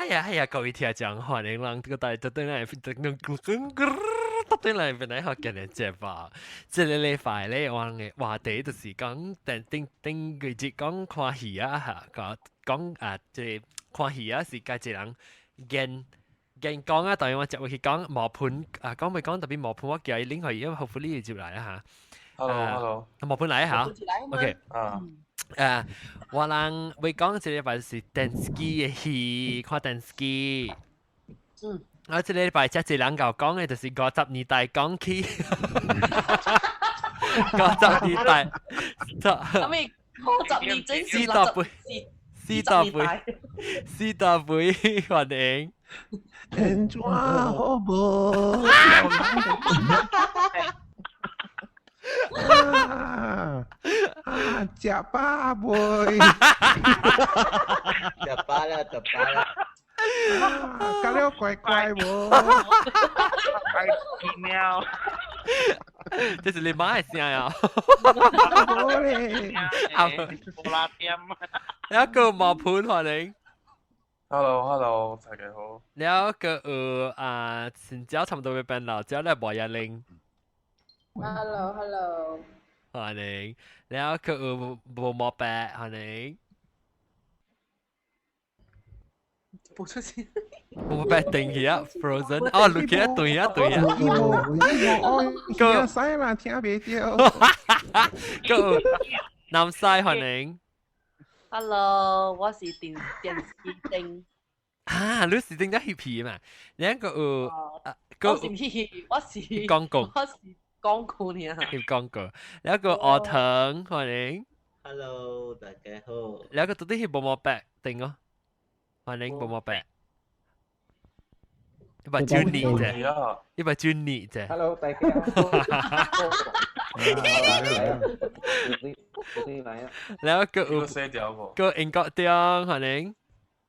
呀哎呀，各位聽眾，歡迎人這個大就對來，對來本來學嘅人節目。這個禮拜咧，我嘅話題就是講頂頂頂個節講看戲啊嚇，講講啊，這看戲啊是家一人見見講啊，當然我接落去講毛盤啊，講未講特別毛盤，我叫伊拎去，因為好福利接來啊嚇。 Hello，hello，毛盤來嚇，OK。啊。我人會講這禮拜是電視機的戲，看電視機。我這禮拜遮濟人𠢕講的，就是50年代講起。50年代，啥物50年真是四大杯，四大杯，四大杯，歡迎。天怎好無？啊啊！食飽未？食飽啦，食飽啦。食了乖乖無？乖奇妙。這是你媽的聲啊！無咧。啊，無拉點。一個毛盤歡迎。 Hello，Hello，大家好。了個啊，新椒差不多要變老椒咧，無一零。 Hello，Hello。歡迎。了個無毛白，歡迎。播出先。無毛白定起啊，frozen。哦，錄起啊，對啊，對啊。個使啦，聽袂著。個南西歡迎。 Hello，我是電電視燈。啊，你是頂得翕皮嘛？兩個有啊，我是翕，我是廣告，我是廣告呢。翕廣告。兩個鵝藤歡迎。 Hello，大家好。兩個到底係毛毛白定哦？歡迎毛毛白。一把專業啫，一把專業啫。 Hello，大家好。來啊！兩個有個英國中歡迎。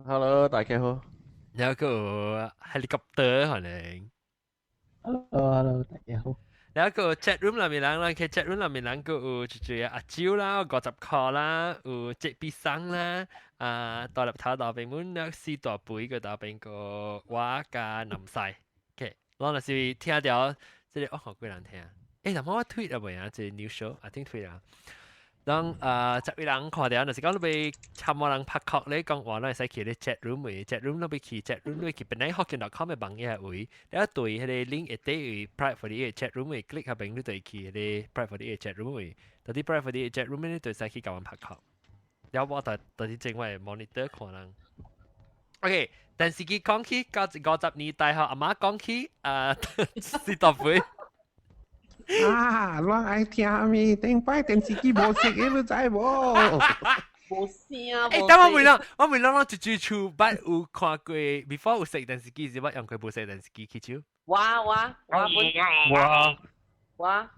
Hello，大家好。兩個有 helicopter 歡迎。 Hello，Hello，大家好。兩個 chat room 裏面人，人去 chat room 裏面人個有就是阿蕉啦，50塊啦，有這筆生啦，啊，大粒頭大兵們，兩四大杯個大兵個我加南西。OK，我若是聽著這個，哦，好幾人聽。欸，但我推了未啊？這個 new show，I think 推啦。當啊，十位人看著，若是講你欲參我人拍殼咧，講話，咱會使去咧 chat room 位，chat room 你欲去 chat room 你去本來福建 .com 的網頁位，你一對彼個 link 會對位 Pride 48 chat room 位，click 下邊你就會去彼個 Pride 48 chat room 位，到底 Pride 48 chat room 你就會使去共阮拍殼。了我就到底正我 monitor 看人。OK，電視機講起，到50年代後，阿媽講起，啊，四大杯。啊，亂愛聽咪，頂擺電視機無色的，你知無？無聲。欸，等我問啦，我問咱攏一住厝捌有看過，before 有熄電視機時，捌用過無線電視機去手？我我我我我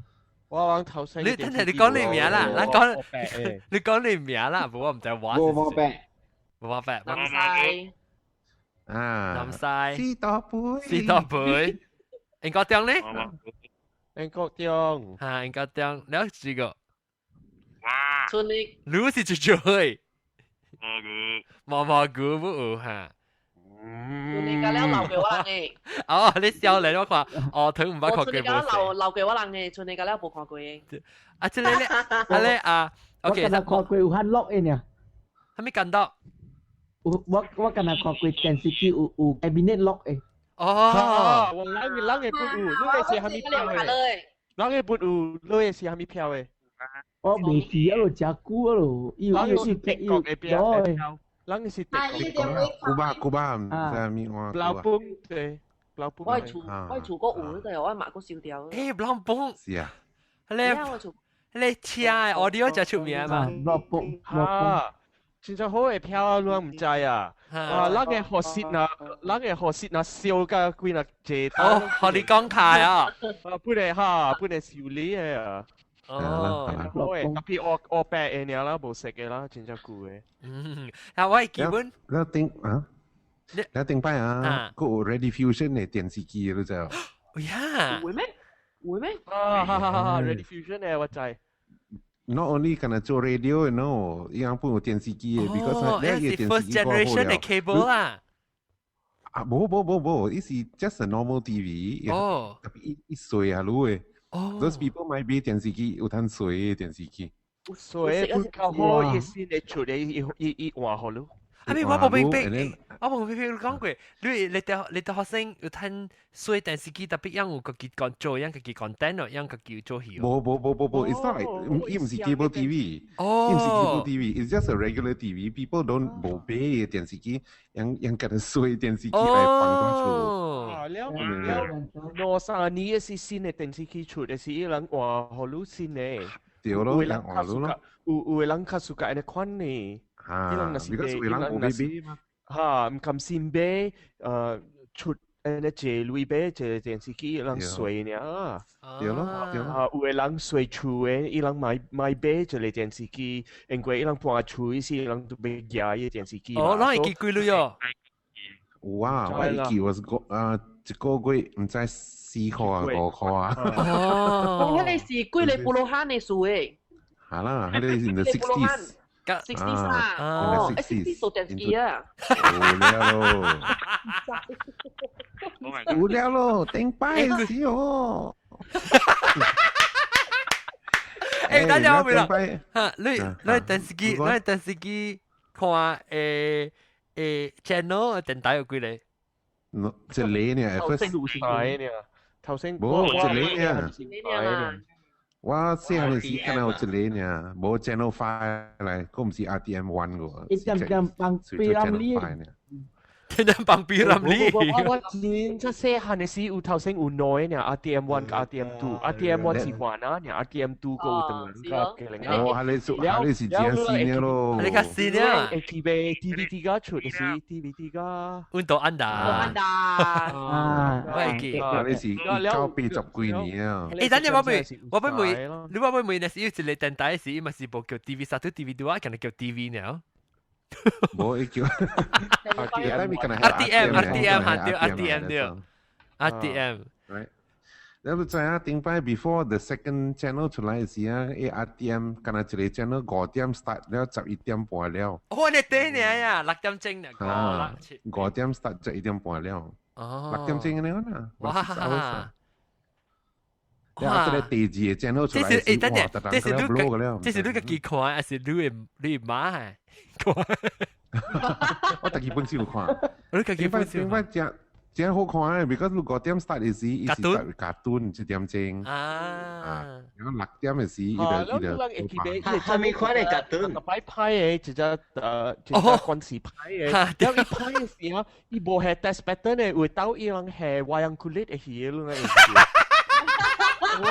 我往頭先。你等下你講你名啦，咱講你講你名啦，無我毋知我。無無白，無白。南西。啊。南西。四大杯。四大杯。英國中咧？英國中。哈，英國中，了幾個？春力。你是最最。毛毛菇不有哈？春力甲了留過我人的。哦，你笑咧，我看，哦，頭毋捌看過。春力甲了留留過我人的，春力甲了無看過的。啊，這個咧，啊咧啊，OK。我敢若看過有漢樂的爾。啥物感覺？有我我敢若看過電視機有有 cabinet lock 的。哦，我人人會不有，你的是啥物票的？人會不有，你的是啥物票的？我未記啊咯，誠久啊咯，伊有人是德國的票，人是德國的。古巴古巴毋知物我。老本對，老本。我厝閣有，但係我嘛閣燒掉。欸，老本。是啊。彼個彼個車的 audio 誠出名嘛。老本老本。真正好的票啊，你毋知啊？啊，咱個學習若，咱個學習若燒甲幾若濟。哦，予你講開啊！啊，本來哈，本來修理的啊。哦，好的，特別黑黑白的爾啦，無色的啦，真正舊的。嗯，啊，我基本。你頂啊？你頂擺啊？閣有 Rediffusion 的電視機，你知無？呀！會咩？會咩？啊哈哈哈！Rediffusion 的我知。 Not only 干焦做radio，you know，伊樣本有電視機的，because 哦，你是 first generation 的 cable 啦。啊，無無無無，伊是 just a normal TV。哦。特別伊細啊，滷的。哦。 Those people 買買電視機有通細的電視機。所以較好伊先會出來，伊伊伊換好咯。啊！咪我無明白，我無明白你講過，你你哋學生有睇細電視機，特別樣有家己講做，樣家己講電腦，樣家己做戲。無無無無無，it's not like 伊毋是 cable TV，伊毋是 cable TV，it's just a regular TV。People don't 無買電視機，樣樣個細電視機來放到厝。啊，了了，兩三年是新的電視機出的是伊人換予你新的。對咯，人換你咯。有有的人較 suka 按呢款呢。啊，because 有人無買買嘛。哈，毋甘心買，出按呢借鐳買一個電視機，人細爾。對咯，對咯。啊，有的人細厝的，伊人買買買一個電視機，因為伊人搬厝時，伊人都欲舉伊個電視機。哦，攏會記幾鐳哦？有啊，我會記我是個啊一個月毋知4箍啊5箍啊。哦。彼個是幾個布羅漢的事的。係啦，彼個是 in the 60s。 60s 啊，哦，60s 做電視機啊。有了咯，有了咯，頂擺時哦。欸，等陣我問啦，嚇，你電視機，你電視機看channel 電台有幾個？一個呢，頭先有三個呢，頭先無一個呢。我細漢時敢若有一個爾，無 Channel 5 來，閣毋是 RTM 1 個。一點點放比林里。點點放比林里。我真正細漢的時有頭先有兩個爾，RTM 1佮 RTM 2，RTM 1 是番仔爾，RTM 2閣有唐人佮加零。哦，彼個是彼個是真新的咯。彼個較新啊。會記袂 DVD 個出的是 DVD 個。阮都按達。按達。啊，我會記。彼個是1980幾年啊。欸，等陣我問，我欲問，你我欲問，若是有一個電台時，伊嘛是無叫 TV 三，TV 2啊，敢若叫 TV 爾。無，伊叫 RTM RTM RTM 嚇對 RTM 對 RTM。 Right。你都知影頂擺 before the second channel 出來時啊，伊 RTM 敢若一個 channel 5點 start 了11點半了。哦，你短爾呀，6點鐘爾，五六七。5點 start 11點半了。哦。 6點鐘按呢啦。哇！了後來第二個 channel 出來這是欸，等陣，這是你這是你家己看，還是你的媽看？我家己本身有看。你家己本身頂擺真真好看的，because 你5點 start 的時，伊是 start with cartoon 7點鐘。啊。然後6點的時，伊就伊就。係咪款的 cartoon？擺拍的，一隻一隻關係拍的。了伊拍的時候，伊無係 test pattern 的，有當伊人係 wayang kulit 的戲，你會記？哇！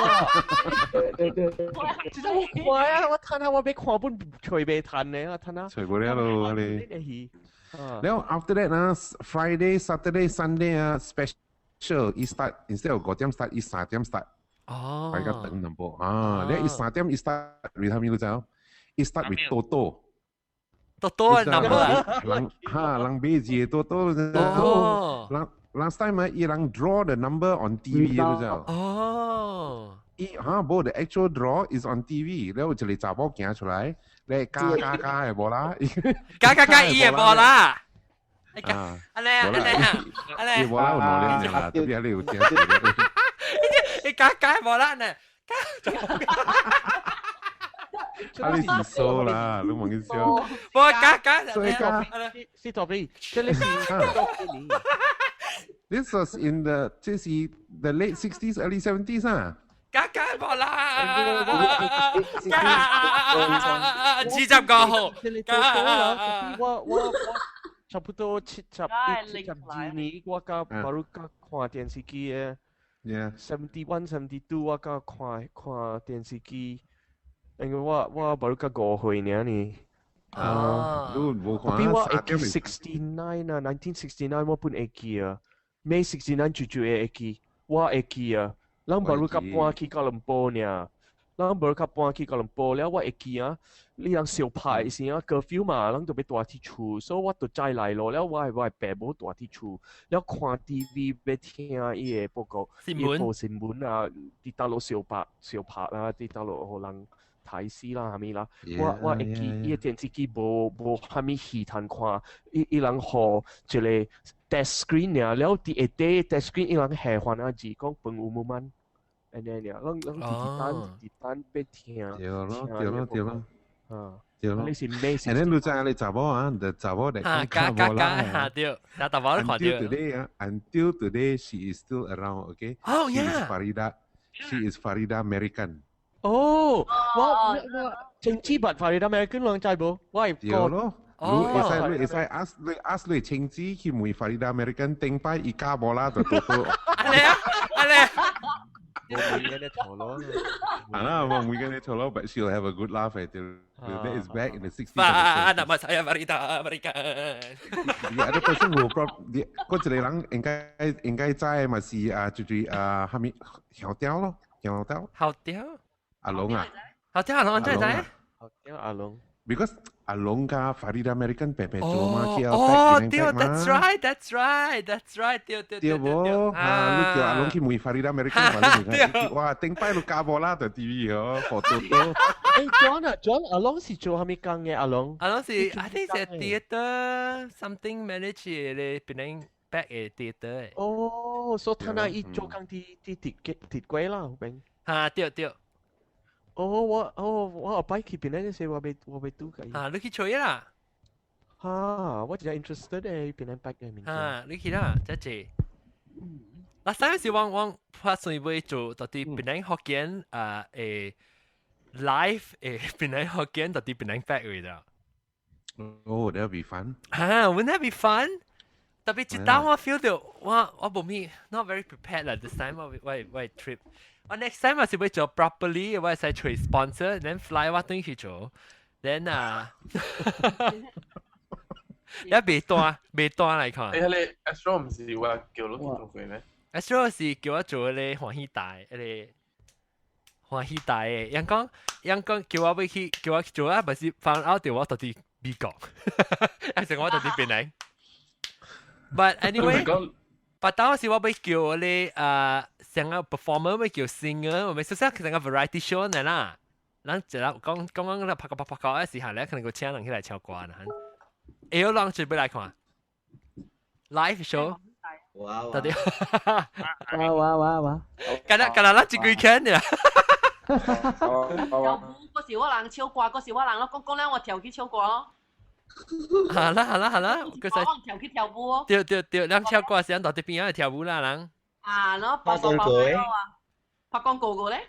對對對，真正我看啊，我睇下我欲看本揣袂趁的，我睇下。揣無了咯，你。了 after that 啊，Friday、Saturday、Sunday 啊，special 伊 start instead of 5點 start，伊3點 start。哦。大家等淡薄啊，了伊3點伊 start with 啥物你知無？伊 start with Toto。 Toto 啊，number。人哈人買字 Toto。哦。人 last time 啊，伊人 draw the number on TV 你知無？哦。伊哈無 the actual draw is on TV，了有一個查某行出來，咧加加加的無啦，加加加伊的無啦。啊，按呢按呢按呢，伊無啦有兩年啦，特別你有聽。伊加加無啦呢，加。啊，你是數啦，你問佢笑。無加加，所以加。是特別，這裡是。 This was in the 這是 the late 60s, early 70s 啊。加加無啦，加25號。我差不多71、72年，我佮 baru 佮看電視機的。 71、72我佮看看電視機，因為我 baru 佮5歲爾呢。啊，你無看。比我會記69啊，1969我本會記啊，May 69 就就會記，我會記啊。咱 baru 佮搬去吉隆坡爾，咱 baru 佮搬去吉隆坡了，我會記啊。你人相拍的時啊，curfew 嘛，咱就欲蹛佇厝，所以我就早來咯。了我的爸母蹛佇厝，了看 TV 欲聽伊的報告，新聞伊報新聞啊，佇佗落相拍相拍啦，佇佗落予人刣死啦，啥物啦。我會記伊的電視機無無啥物戲通看，伊伊人予一個。Test screen 爾，了佇下底 test screen 伊人下番仔字講 pengumuman，按呢爾，攏攏直直等直直等欲聽。對咯對咯對咯。啊，對咯。你是咩？ And then 你知你查某啊，the 查某嚟嚇，加加加嚇對，那大寶都看到。 Until today 啊，until today she is still around, okay? Oh She is yeah. Farida. She is Farida American. 哦，我我清楚捌 Farida American 人知無？我係對咯。你會使你會使 ask 你 ask 你親子去問 Farida American 頂擺伊加無啦就到到。阿你啊，阿你。我每個咧頭咯。啊，我每個咧頭咯，but she'll have a good laugh at it. That is back in the 60s. 啊，nama saya Farida American。 The other person who prob 嗰一個人應該應該知嘛是啊，就是啊，蝦米曉雕咯，曉雕。曉雕。阿龍啊。曉雕阿龍，真係知？曉雕阿龍。 Because 阿龍加 Farida American 白白做嘛，去哦，對，that's right，that's right，that's right，對對對無？啊，你叫阿龍去問 Farida American 嘛，你問哇，頂擺你加無啦就 TV 哦，好多多。誒，John 啊，John 阿龍是做蝦米工嘅阿龍？阿龍是，I think 是 theatre something manage 咧，變成 back 嘅 theatre。哦，所以他那伊做工佇佇鐵鐵軌啦，邊？嚇，對對。哦，我哦我後擺去檳城時，我未我未拄過。啊，你去揣啦？嚇，我真係 interested 誒，檳城 back 嘅物件。嚇，你去啦，這濟。嗱，上時我我拍算欲做到底檳城福建啊誒 live 誒檳城福建到底檳城 back 位的。 Oh, that'll be fun. 啊，wouldn't that be fun？特別一當我 feel 到我我無咪 not very prepared 啦，this time 我我我 trip。我 next time 我是欲做 properly，我會使揣 sponsor，then fly 我轉去做，then 啊，一未單未單來看。誒，你 Astro 唔是話叫你去做過咩？Astro 是叫我做嗰個歡喜大，嗰個歡喜大嘅，人講人講叫我欲去叫我去做啊，不是 found out 到我到佇美國，還是我到佇檳城。But anyway，but 當時我欲叫你啊，成個 performer 欲叫 singer，我咪首先成個 variety show 呢啦。咱一人講講講咧拍個拍拍個嘅時候咧，可能個請人起來唱歌啦。會有人準備來看 live show。哇到底？哇哇哇哇！敢若敢若咱一幾間呀？跳舞嗰時我人唱歌，嗰時我人咯講講咧，我跳去唱歌咯。好啦好啦好啦，佢使我跳去跳舞哦。對對對，咱唱歌時陣到佇邊仔跳舞啦人。啊，然後拍廣告啊，拍廣告個咧。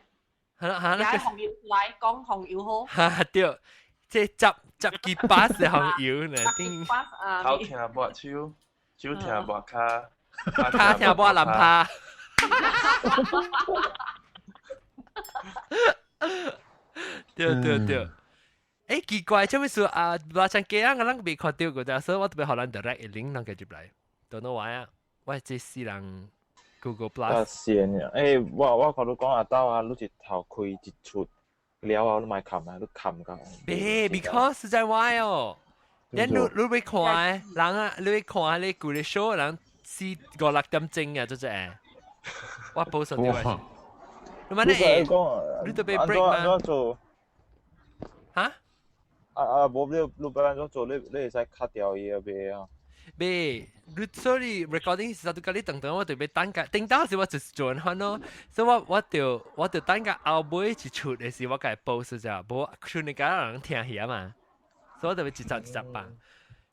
好啦好啦。紅油來講紅油好。哈對，這十十幾巴是紅油呢。頭疼抹手，手疼抹跤，跤疼抹籃拍。對對對。誒奇怪，做咩事啊？羅生家人咱未看到過，所以我特別予咱 direct link 人家入來。Don't know why 啊？我這世人 Google Plus。線啊！誒，我我看你講阿豆啊，你一頭開一出了後，你莫冚啊，你冚到。別，because 實在 why 哦？你你你欲看，人啊，你欲看你舊個 show，人四五六點鐘啊，做這。我 post 咗啲。你問你，你特別 break 嗎？做？嚇？啊啊！無你你欲按怎做？你你會使 cut 掉伊啊袂啊？袂，你所以 recording 時就甲你等等，我就欲等甲，等到時我就是做番咯，所以我我就我就等甲後尾一出的時，我共 post 啫，無出你共人聽起啊嘛，所以我就欲一集一集放。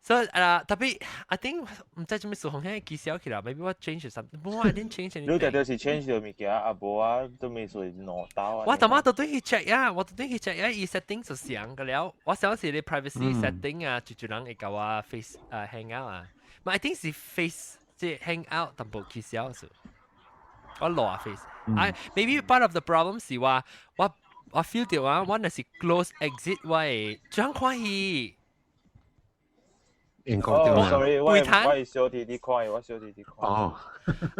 所以啊，特別 I think 毋知做咩事，紅遐取消去啦，maybe 我 change something，無 I didn't change anything。你定就是 change 到物件，啊無啊，都未算兩刀啊。我頭媽都對去 check 呀，我都對去 check 呀，伊 setting 就上個了。我想是你 privacy setting 啊，就就人會共我 face 啊 hang out 啊。但 I think 是 face 即 hang out 淡薄取消數。我攞 face。I maybe part of the problem 是話我我 feel 到啊，我若是 close exit 我會怎看戲。應該對哦，sorry，我我小弟弟看，我小弟弟看。哦。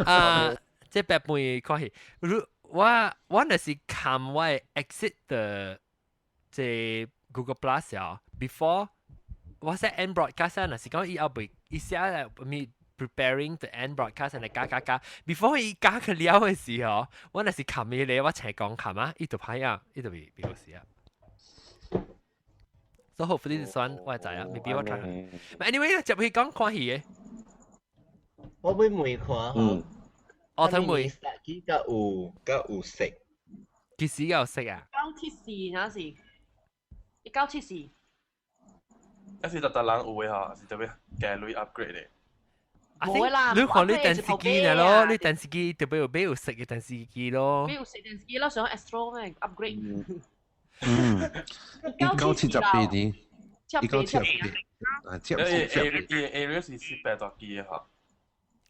啊，這白飯看戲，如我我若是看我 exit 的這 Google Plus 啊，before 我 set end broadcast 若是講伊後尾伊寫咪 preparing to end broadcast 嚟加加加，before 伊加個了的時候，我若是撳伊咧，我斜講撳啊，伊就歹啊，伊就袂袂好時啊。So hopefully this one 我會知啊，maybe 我 try。But anyway，接去講看戲嘅。我會問看。嗯。我聽問。機甲有甲有色。幾時有色啊？974那是，1974。一是特特人有嘅嗬，是特別加鐳 upgrade 嘅。冇啦，你看你電視機呢咯，你電視機特別有買有色嘅電視機咯。買有色電視機咯，上 Astro 咩 upgrade。嗯，1978年，1978，啊，七七。伊 area 是400多 G 嘅嗬。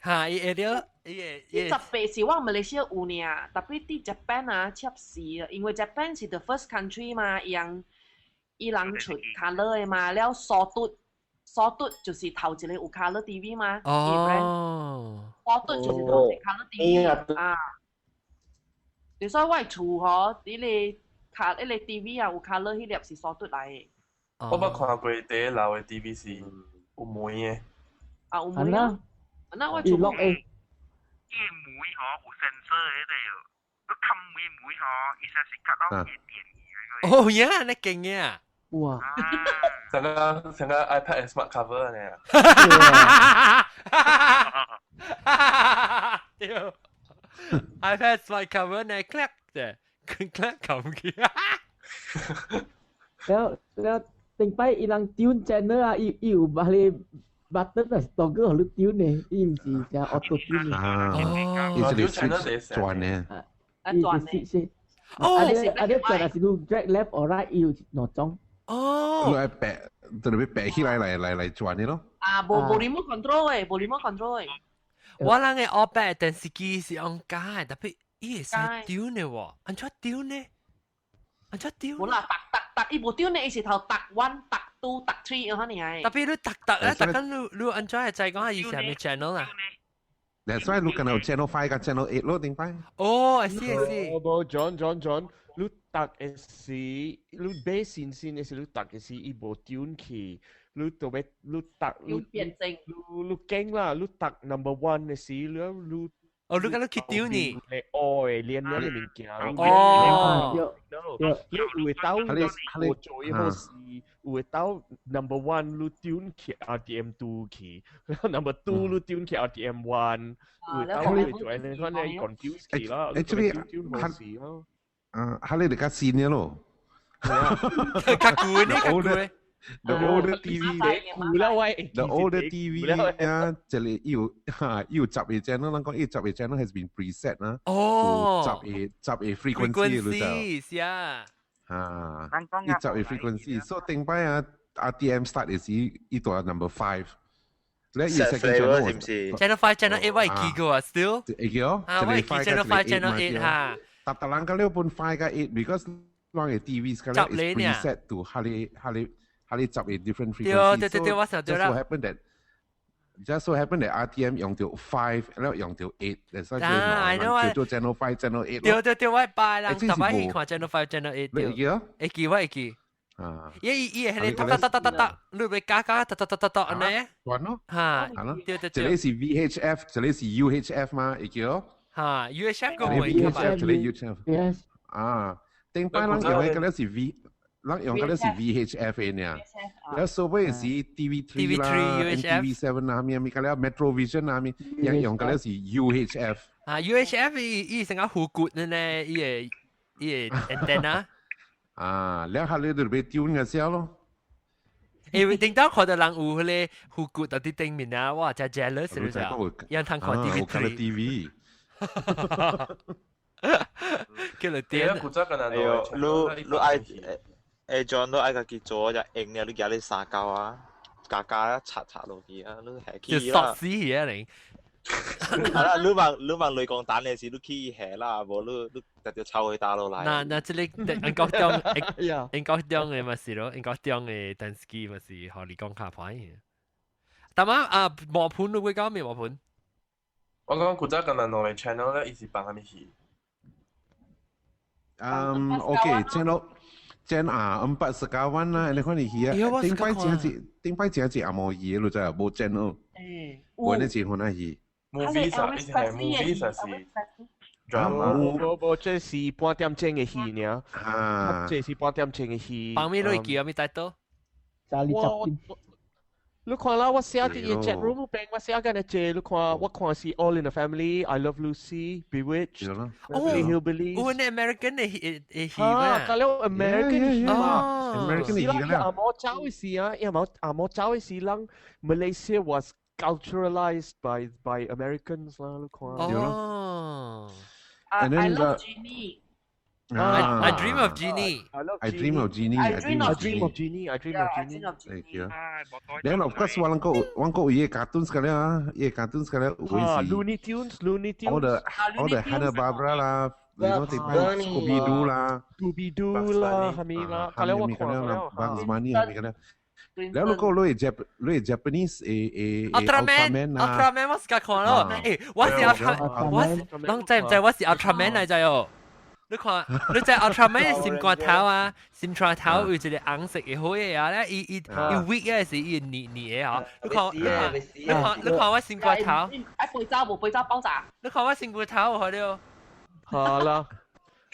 嚇，伊 area 伊伊18是我馬來西亞有爾，特別佇 Japan 啊，74，因為 Japan 是 the first country 嘛，伊人伊人出 colour 的嘛，了蘇嘟就是頭一個有 colour TV 嘛。哦。蘇嘟就是頭一個 colour TV 啊。所以我厝嗬，佇個卡迄個 TV 啊有 colour 迄粒是蘇嘟來的。我捌看過第一樓的 TV 是有門的。啊，有門啊！那我厝落誒。伊門嗬有 sensor 喺度，你冚門門嗬，伊先是 cut off 伊電哦呀，你勁呀！哇！成個成個 iPad smart cover 呢？對，iPad smart cover 呢，click 啫，click 咁嘅。了了，頂擺伊人 tune channel 啊，伊伊有把你 button 啊，toggle 予你 tune 呢，伊毋是只 auto tune。啊，伊是 switch 轉呢。啊，轉呢。哦，啊你啊你轉啊是你 drag left or right，伊有兩種。哦。你愛白，就你白起來來來來轉的咯。啊，無無 remote control 的，無 remote control 的。我人的黑白電視機是用假的，特別伊會使丟呢喎，按怎丟呢？按怎丟？無啦，逐逐逐，伊無丟呢，伊是頭逐 one、逐 two、逐 three 咁樣爾。特別你逐逐咧，逐緊你你按怎會知講伊是啥物 channel 啊？ That's why 你敢有 channel 5 佮 channel 8咯，頂擺。哦，是是。無 John John John，你逐的時，你買新鮮的時，你逐的時，伊無 tune 去，你特別你逐你變正，你你驚啦，你逐 number one 的時，你你。哦，你敢你去丟呢？你愛練練的物件。哦。你有會到我做一好事，有會到 number one 你 tune 去 RTM 2 去，number 2 你 tune 去 RTM 1，有會到你做，你看你 confuse 去啦。 Actually，哈，啊，哈你就較新的咯。較舊呢，較舊。 The older TV， The older TV 啊，這裡有哈有十個 channel，人講伊十個 channel has been preset 啦。哦。十個 frequency 是啊。啊，伊十個 frequency，所以頂擺啊，RTM start 的時，伊都 number five。咧，伊 second channel 是唔是？Channel 5、Channel 8我會記過啊，still。會記哦。啊，我會記 Channel 5、Channel 8哈。逐逐人個了本 five 佮 8，because 咱的 TV 是個 is preset to 哈哩哈哩。它咧十個 different frequency。對對對，我想對啦。 Just so happen that RTM 用到 five，然後用到 eight，所以叫做 channel 5、channel 8。對對對，我拜啦，特別去看 channel 5、channel 8。你會記哦？會記，我會記。啊！伊伊會迄個噠噠噠噠噠，你會加加噠噠噠噠噠按呢？轉咯。嚇！對對對。這個是 VHF，這個是 UHF 嘛？會記哦？嚇！UHF 個會記嘛？這個 UHF。 Yes。啊，頂擺人用的個是 V。咱用個是 VHF 的爾，了所謂是 TV3 啦、NTV7 啦，咩咩個了 Metro Vision 啦，咩用用個了是 UHF。啊，UHF 伊伊成個護骨的呢，伊個伊個 antenna。啊，了下你就被丟個笑咯。因為頂到看到人有彼個護骨佇頂面啊，哇，真 jealous 是不是啊？有通看 TV3。 TV。叫你點？哎呦，你你愛。誒，John 都愛家己做，就用了你舉你三膠啊，加加插插落去啊，你係去啦。就索死去啊你！啊啦，你問你問雷公蛋的時，你去下啦，無你你直接抄去打落來。那那這個英國中英國中的嘛是咯，英國中的電視機嘛是予你講較歹嘅。但係啊，磨盤你會講咩磨盤？我講古早敢若兩個 channel 咧，伊是放啥物戲？嗯，OK，channel。Chen 啊，empat sekawan 啦，你看你去啊，頂擺真是頂擺真是阿毛戲，你知啊，無 channel，無呢錢看啊戲。 Movie 啊，伊是係 movie 還是 drama？無無，這是半點鐘的戲爾。啊，這是半點鐘的戲。放咩你記啊？咩帶到？查理十點。你看啦，我寫佇 chat room 邊，我寫緊一隻，你看我看是 All in the Family、I Love Lucy、Bewitched、Beverly Hillbillies。有那 American 的戲戲啊，咩？了 American 戲嘛，American 戲啦。阿摩走的時啊，阿摩阿摩走的時，人 Malaysia was culturalized by Americans 啦，你看。哦。 I love Genie。 I dream of Genie. I dream of Genie. I dream of dream of Genie. I dream of Genie. Thank you. Then of course 我諗個我個伊個 cartoons 個咧啊，伊個 cartoons 個咧會是 Looney Tunes, Looney Tunes. All the Hanna Barbera 啦，你講啲 Scooby Doo 啦，Scooby Doo 啦，係咪啦？個咧我看了，Bugs Bunny 係咪個咧？然後個你 Jap 你 Japanese 誒誒 Ultraman Ultraman 我試看咯，誒我是 Ultraman，我攏知唔知我是 Ultraman 來知哦？你看，你知 Ultraman 心肝頭啊，心肝頭有一個紅色的火的啊，咧伊伊伊 weak 的是伊黏黏的吼。你看，你看，你看我心肝頭。哎，肥皂無肥皂爆炸。你看我心肝頭有好了。好啦。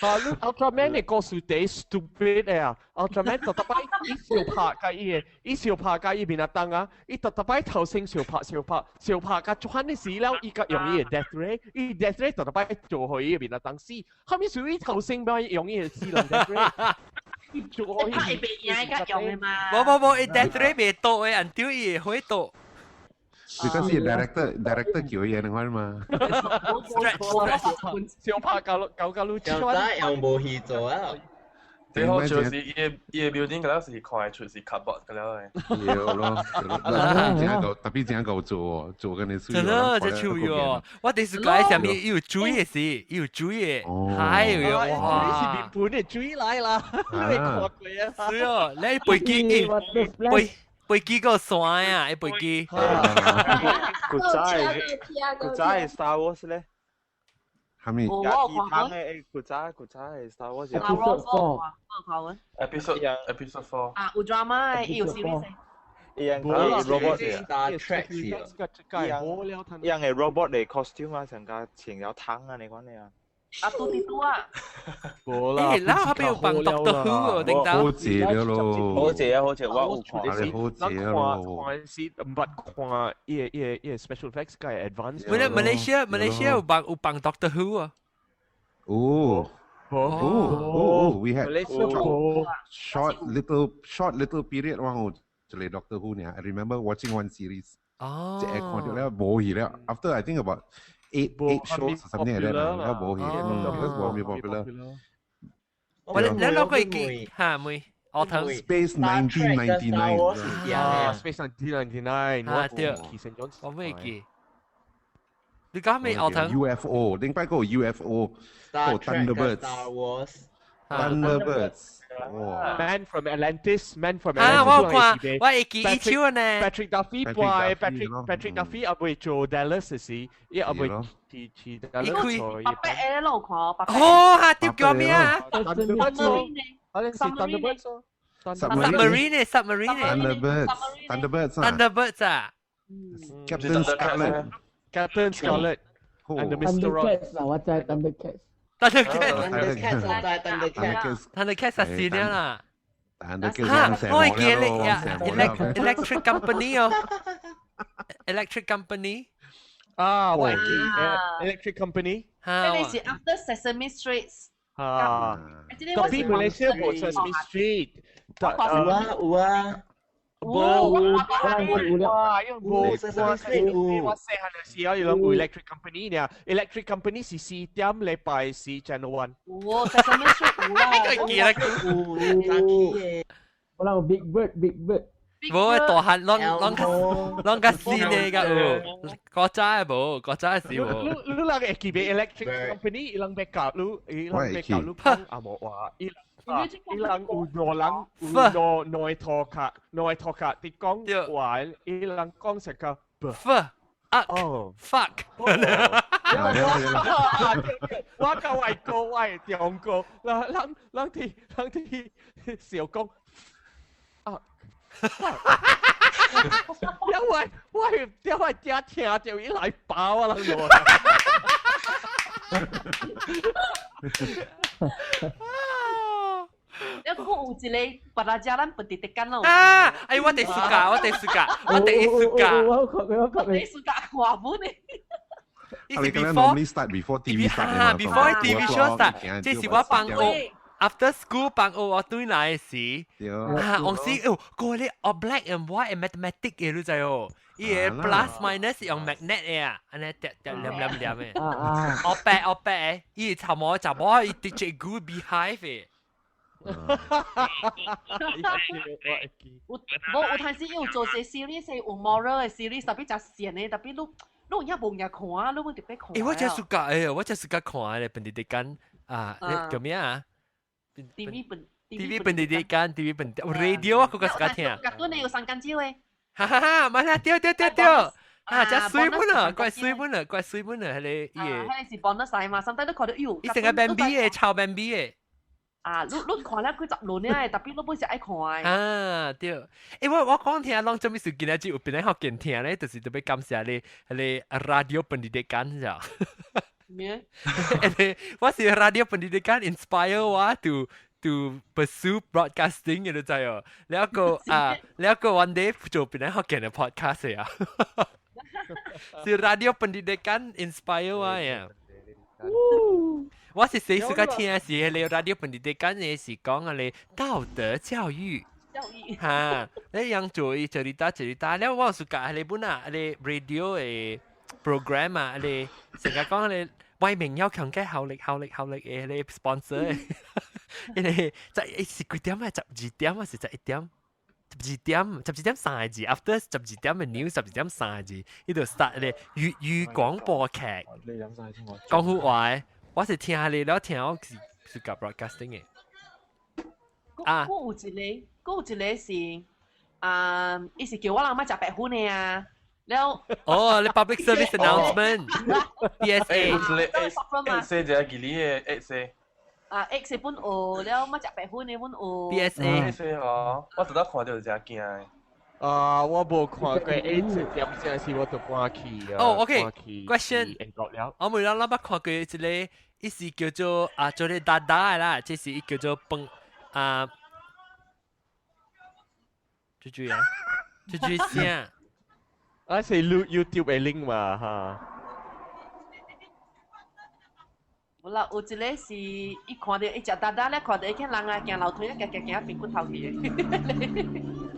啊！你 Ultraman 嘅故事第 stupid 啊！Ultraman 特特擺伊小拍甲伊個，伊小拍甲伊面啊當啊！伊特特擺頭先小拍小拍小拍甲做漢的時了，伊甲用伊個 death ray，伊 death ray 特特擺做予伊個面啊當死，後面屬於頭先擺用伊個死人 death ray。伊做予伊拍會袂贏甲用的嘛？無無無，伊 death ray 袂倒的，按照伊會倒。你講是 director 叫伊人看嘛？小拍搞搞搞路，又早又無戲做啊！最好就是伊個伊個 building 嗰了是看會出是 cardboard 嗰了的。對咯，真夠特別真夠做做緊你真的這手喲！我第時講啥物，伊有水的是，伊有水的，海有哇！你是面盤的水來啦，你看過啊？是哦，你飛機飛。飛機個山啊，一飛機。古早古早係 Star Wars 咧。係咪？有湯嘅古早古早係 Star Wars。 Episode 4。 Episode 4。啊，有 drama 嘅，有 series。一樣嘅 robot 嚟，Star Trek 一樣一樣嘅 robot 嚟 costume 啊，成個穿了湯啊，你講你啊。啊，嘟滴嘟啊！無啦，誒，嗱，後邊有幫 Doctor Who 哦，頂到。好謝了咯，好謝啊，好謝，我有看，好謝咯。看是毋捌看伊個伊個伊個 special effects 較 advanced。本來 Malaysia Malaysia 有幫有幫 Doctor Who 啊。哦。哦哦，we had short little short little period 我有一個 Doctor Who 呢，I remember watching one series。哦。即係看到了無去了，after I think about eight shows or something like that 啦，了無去，because 無咁 popular。我你攞過記嚇妹，我頭 Space 1999 啊，Space 1999 啊對，我未記。你講咩？我頭 UFO，另外個 UFO，個 Thunderbirds。 Star Wars。 Thunderbirds。哇！Man from Atlantis，Man from 啊！我有看，我會記伊手呢。 Patrick Duffy 播 Patrick Duffy 阿未做 Dallas 時，伊阿未去去 Dallas 做。白白的攏有看，白白。哦，哈，對叫咩啊？Thunderbirds。 Submarine submarine Thunderbirds Thunderbirds Thunderbirds 啊 Captain Scarlet Captain Scarlet and the Mr. Thundercats 啦，我知 Thundercats。 Thundercats Thundercats 我知 Thundercats Thundercats 實線了啦。 Thundercats 我會記得呀，Electric Company 哦，Electric Company 啊，我會記 Electric Company。嗰個是 After Sesame Street。啊，特別 Malaysia 無 Sesame Street。有啊有啊。無無哇，因為無 Sesame Street 有。我細漢嘅時候，有人 Electric Company 呢，Electric Company 是4點禮拜四 Channel One。有 Sesame Street 有啦。記得有。我諗 Big Bird Big Bird。無大漢攏攏較攏較細呢個有，古早的無，古早的是無。你你人會記得 Electric Company 伊人欲教你，伊人欲教你講阿無話，伊伊人有兩人有兩兩套卡，兩套卡，佇講話，伊人講成個 F 啊哦 fuck。我甲外國，我係中國，人人人佇人佇笑講啊。因為我因為一聽到伊來爆啊！人話。你講有一個 Pelajaran Pendidikan 咯。啊！哎，我第 suka，我第 suka，我第一 suka。我看過，我看過。第 suka 看本的。伊是 before normally start before TV start 啊，before TV show start，這是我放學 after school 放學我轉來時，啊，我時哦，個咧哦 black and white mathematics 嘅，你知哦，伊個 plus minus 用 magnet 嘅啊，按呢疊疊黏黏黏嘅，我白我白，伊查某查某伊直接 good beehive 嘅。有無有陣時有做這 series 是有 moral 嘅 series，特別真閒嘅，特別你你有影無影看啊，你會特別看。欸，我真 suka 誒，我真 suka 看咧，pendidikan 啊，叫咩啊？TV 本 TV pendidikan TV 本 radio 我更加 suka 聽。格頓你有三間招嘅。哈哈哈，咪啦，對對對對，啊，真水本啊，怪水本啊，怪水本啊，彼個伊個。彼個是 bonus 嚟嘛，sometimes 都看到喲。伊成個 Bambi 嘅，抄 Bambi 嘅。啊，你你看了幾十輪咧，特別你本是愛看的。啊，對，欸，我講聽，攏做咩事？今日只有邊個福建聽咧，就是特別感謝你，彼個 radio pendidikan 咋。咩？我是 radio pendidikan inspire 我 to pursue broadcasting 嘅，你知哦。了個啊，了個 one day 做邊個福建嘅 podcast 啊。是 radio pendidikan inspire 我呀。我是誰 suka 聽是彼個 radio pendidikan 嘅是講彼個道德教育。教育。哈，你樣做伊 cerita cerita，了我 suka 彼個本啊，彼個 radio 嘅 program 啊，彼個成日講彼個為民要強嘅效力效力效力嘅彼個 sponsor 嘅，彼個十是幾點啊？12點啊？是11點？十二點，12點3個字，after 十二點嘅 news，12點3個字，呢度 start 咧粵語廣播劇。你飲晒先我。講好話，我是聽你了聽我是是夾 broadcasting 嘅。啊，我有一個，我有一個是啊，伊是叫我人莫食白粉的啊。了。哦，你 public service announcement，PSA。有一個 X 一個吉利的 X。啊，X 本學了，莫食白粉的本學。 PSA。 X 哦，我拄才看到真驚的。啊，我無看過 X 點聲時我就搬去啊。哦，OK，question。我每人咱捌看過一個，伊是叫做啊，做咧達達的啦，這是伊叫做飯啊，豬豬啊，豬豬聲。啊，是 YouTube 的 link 嘛，哈。無啦，有一個是伊看到伊食達達咧，看到伊見人啊行樓梯啊，行行行變骨頭去的。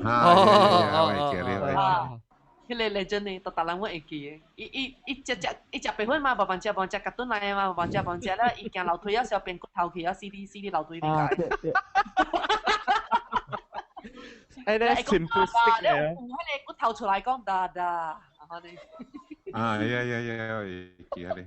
啊，哦，彼個 legend 呢，逐逐人我會記的。伊伊伊食食伊食白粉嘛，無辦食無食甲頓來嘛，無辦食無食了，伊行樓梯啊，時候變骨頭去啊，死佇死佇樓梯頂。啊，對對。哎，咧 simplistic 咧，有彼個骨頭出來講達達，啊，呀呀呀呀，記得。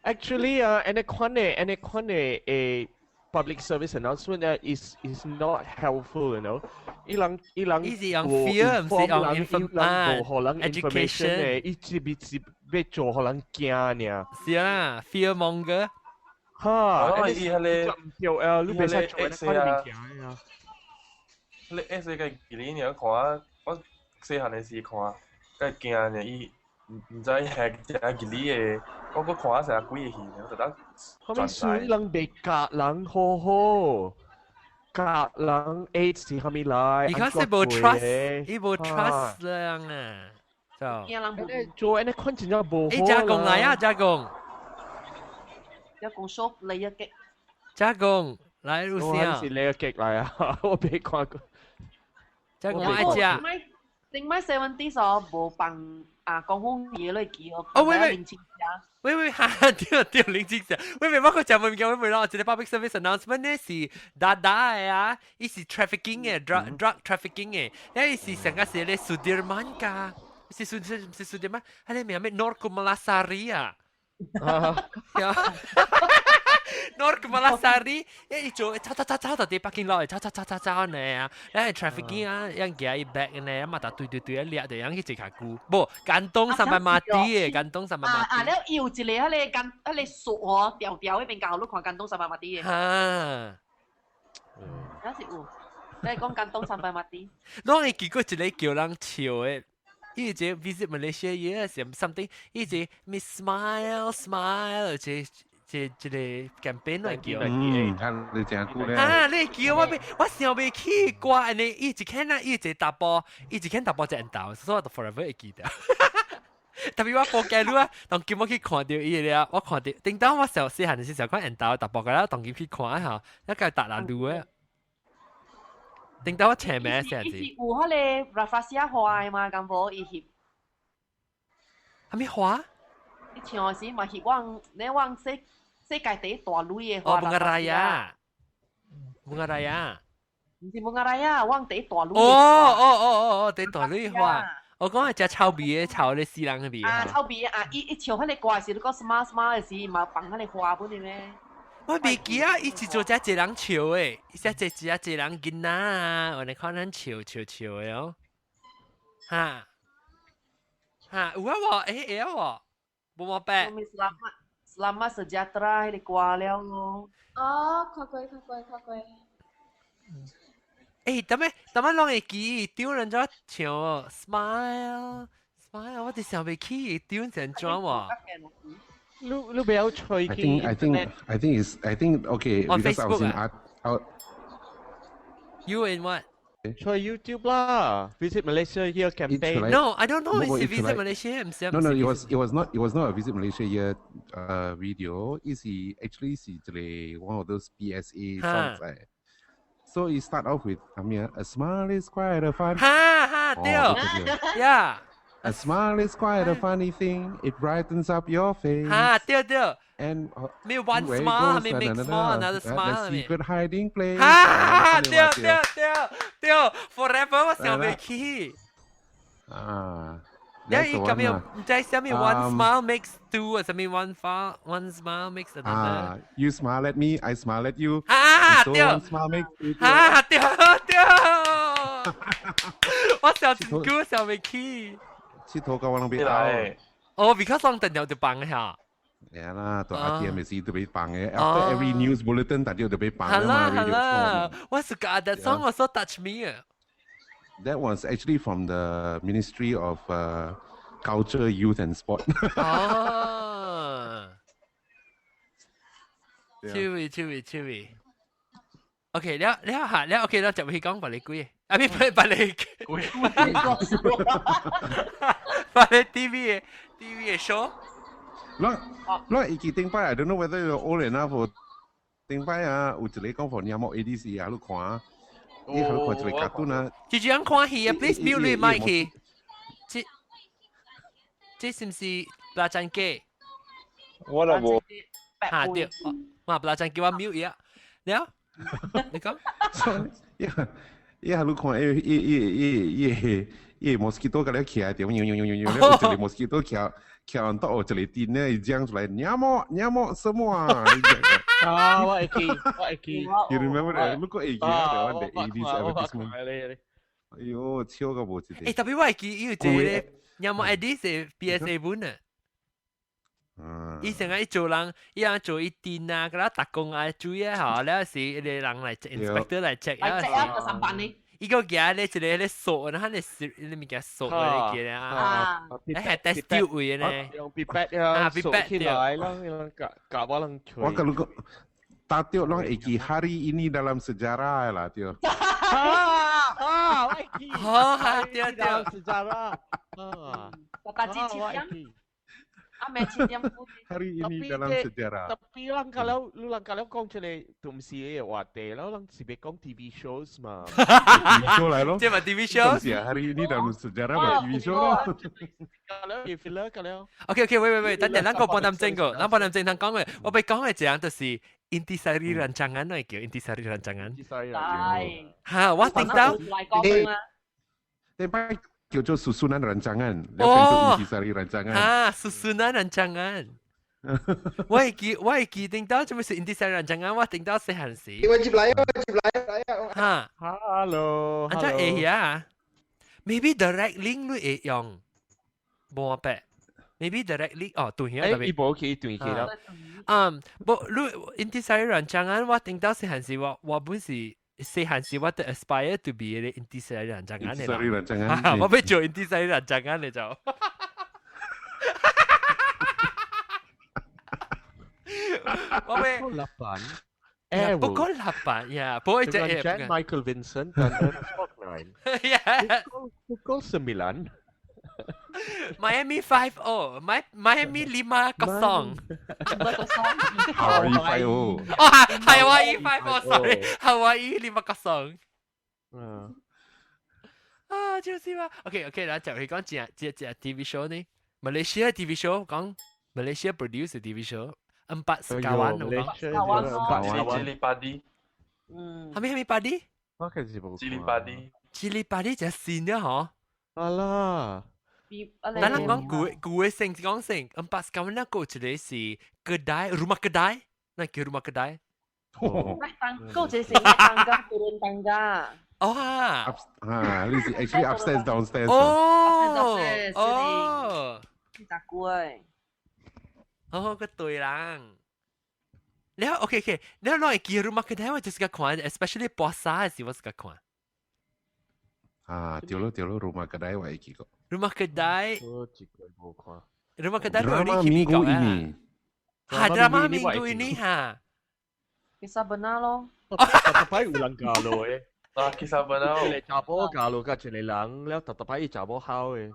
Actually 啊，按呢款的按呢款的誒 public service announcement 咧，is not helpful，you know。伊人伊人伊是用 fear，毋是用 inform 啊，無予人 information 的，伊只比只欲做予人驚爾。是啊，fear monger。哈，伊彼個唔對啊，你袂使做按呢款的物件啊。你 X 個吉利爾看，我細漢的時看，較驚爾，伊毋毋知係只吉利的，我閣看成幾個戲，我就得。後面算人袂教人好好，教人 AIDS 是啥物來？ Because 伊無 trust，伊無 trust 人啊，就。做按呢款真正無好。欸，加工來啊，加工。加工 show 嚟一擊。加工來，有聲。我是你個極來啊，我未看過。加工愛食。頂擺 seventies 哦，無放啊，功夫嘢落去哦。哦，喂喂，喂喂，哈哈，對對，林青霞。喂喂，我閣食物件，喂喂，咯，一個 public service announcement 呢是達達的啊，伊是 trafficking 的，drug trafficking 的，伊是上個是咧 Sudirman 噶，是蘇是是 Sudirman，彼個名咩 Noor Kumalasari 啊。Noor Kumalasari，伊做走走走走到佇北京落來，走走走走走呢啊，誒 trafficking 啊，樣行伊 bag 呢，嘛，就對對對，掠就樣去坐較久，無間東 sampai mati 的，間東 sampai mati。啊，了伊有一個彼個間彼個樹哦，條條彼邊教你看間東 sampai mati 的。哈，那是有，你講間東 sampai mati。攏會記過一個叫人笑的。伊個 visit Malaysia 嘢是 something，伊個 Miss Smile Smile，這這這個 campaign 來叫。嗯，啊，你真久咧。啊，你叫我未，我想袂起歌，按呢，伊一看啊，伊一個查埔，伊一看查埔一緣投，所以我就 forever 會記得。特別我過街路啊，當今我去看著伊了，我看著，頂當我小細漢時時看緣投查埔個啦，當今去看下，一個達蘭路的。頂當我請名寫字。伊是有彼个 Rafflesia 花的嘛，敢無？伊翕。啥物花？伊唱的時嘛翕往，你往世世界第一大蕊的花。哦，Bunga Raya。Bunga Raya。毋是 Bunga Raya，往第一大蕊。哦哦哦哦哦，第一大蕊花。我講係食臭味的，臭咧死人的味。啊，臭味啊！伊伊唱彼个歌時，你講 smile smile 的時，嘛放彼个花本的咩？我袂記啊，伊是做遮濟人笑的，伊遮濟只濟人囡仔啊，我哋看咱笑笑笑的哦。哈哈，有啊無？欸會啊無？無無白。 Selamat Selamat Sejahtera 彼个歌了咯。哦，看過看過看過。欸，踮咩踮咩攏會記，丟人家唱 smile smile，我就想袂起丟成怎喎？你你不要吹 I think I think I think it's I think okay On because I was Facebook in 啊 art out You in what? 吹 YouTube 啦，Visit Malaysia Year campaign。 No, I don't know. No, Is it's Visit like- Malaysia? 唔是 No, no, it was not a Visit Malaysia Year video. 伊是 actually 是一個 one of those PSA 哈 songs 嚟。So it start off with 啥物啊？A smile is quite a fun. 哈哈對哦對對，Yeah. A smile is quite a funny thing. It brightens up your face. 哈對對。 And 咩 one where it smile， goes, 咩 make na, na, na, small another the smile 咩 secret hiding place. 哈對對對對，forever 我想袂起。啊，你伊咁樣唔知啥物 one smile makes two 啊，啥物 one fa one smile makes another。啊，You smile at me, I smile at you. 啊 And so 對 one smile makes two. 啊對對，我想真久想袂起。佚佗到我攏袂來哦，because 攏定條就放下。係啦，到 RTM 時都被放嘅。哦 After every news bulletin，大家都被放係啦嘅嘛。係啦，我是覺得 song 我 so touch me 啊。 That was actually from the Ministry of Culture, Youth and Sport. 哦，趣味趣味趣味。OK，了了下了 OK，了就會講白你鬼，啊，唔係白你鬼，白你 TV 嘅 TV 嘅 show。我我會記頂擺，I don't know whether you're old enough for 頂擺啊，有一個講予音樂 ADC 啊，你看，你去看一個卡通啊。住住人看戲啊，please mute 你麥去。這這是毋是拉真機？我都無。嚇對，我拉真叫我 mute 伊啊。了，你講。伊伊下你看，伊伊伊伊伊伊 mosquito 共你徛著，摇搖搖搖搖，了有一個 mosquito 徛徛到一個電咧，伊講出來，nyamuk nyamuk semua 啊！啊，我會記，我會記。 You remember that？你閣會記啊？the 80s advertisement。哎喲，笑到無一個。欸，特別我會記，伊有一個咧，nyamuk Addis 是 PSA 本啊。伊成日做人，伊人做伊電啊，佮逐工啊注意啊，吼，了是伊個人來 inspector 來 check 來 check 啊，個上班呢。伊個舉咧一個咧鎖，然後咧是你物件鎖咧記啊，係 test tube 位咧，用 pipette 啊，pipette 起來啦，夾夾我人我甲你講，答對攏會記 hari ini dalam sejarah 啦，對。啊啊，我會記。好，對對。 sejarah 啊，大家7點，啊，咩7點半。 Hari ini dalam sejarah。 Tapi 咱kalau 你人kalau 講出來，都毋是個話題咯，咱是欲講 TV shows 嘛。 TV show 來咯。這嘛 TV show。是啊，hari ini dalam sejarah 嘛 TV show 咯。kalau 要 filler kalau。 OK OK，喂喂喂，等陣咱個半點鐘個，咱半點鐘通講嘅，我欲講嘅一樣就是 Intisari rancangan 來叫 Intisari rancangan。 Intisari 係。嚇，我聽到。頂擺叫做 susunan rancangan，哦，Intisari rancangan。嚇，susunan rancangan。我會記，我會記聽到做咩是 Intisari rancangan，我聽到細漢時。我接來啊，接來來啊。嚇，Hello。按怎會啊？Maybe direct link 你會用，無白。Maybe direct link 哦，斷去啊，特別。伊無去斷去啦。嗯，無你 Intisari rancangan，我聽到細漢時，我我本是細漢時，我都 aspire to be 個 Intisari rancangan 嘅 Intisari rancangan。我欲做 Intisari rancangan 嘅就。我咩？ 8. Ya, pukul 8. Ya, pukul dengan Jan Michael Vincent dan Ernest Borgnine. Ya. Pukul 9. Miami 5-0, Miami 5-0. Hawaii 5-0. Oh, Hawaii 5-0, sorry. Hawaii 5-0. 啊，就是嘛。OK， 來就去講只只只 TV show 呢？Malaysia TV show 講 Malaysia produce TV show。Empat sekawan 講。 Sekawan. Cili padi。嗯。係咪係咪 padi？我其實冇。 Cili padi。 Cili padi 就新嘅嗬。啊啦。但係講舊舊嘅成講成，Empat sekawan 那個一個是 kedai rumah kedai，那叫 rumah kedai。 當嗰個是 tangga turun tangga。哦啊！啊，你是 actually upstairs downstairs。哦哦，咋久誒？哦，個對人。你 OK OK，你攞嚟記 rumah kedai 我就是個看，especially 播沙嘅時我是個看。啊，對咯對咯，rumah kedai 我會記過。 Rumah kedai。我一個無看。 Rumah kedai drama minggu ini。哈，drama minggu ini 哈。 Kisah benar 咯。特特擺有人教落嘅。啊，kisah benar。一個查某教落，甲一個人，了特特擺伊查某好嘅。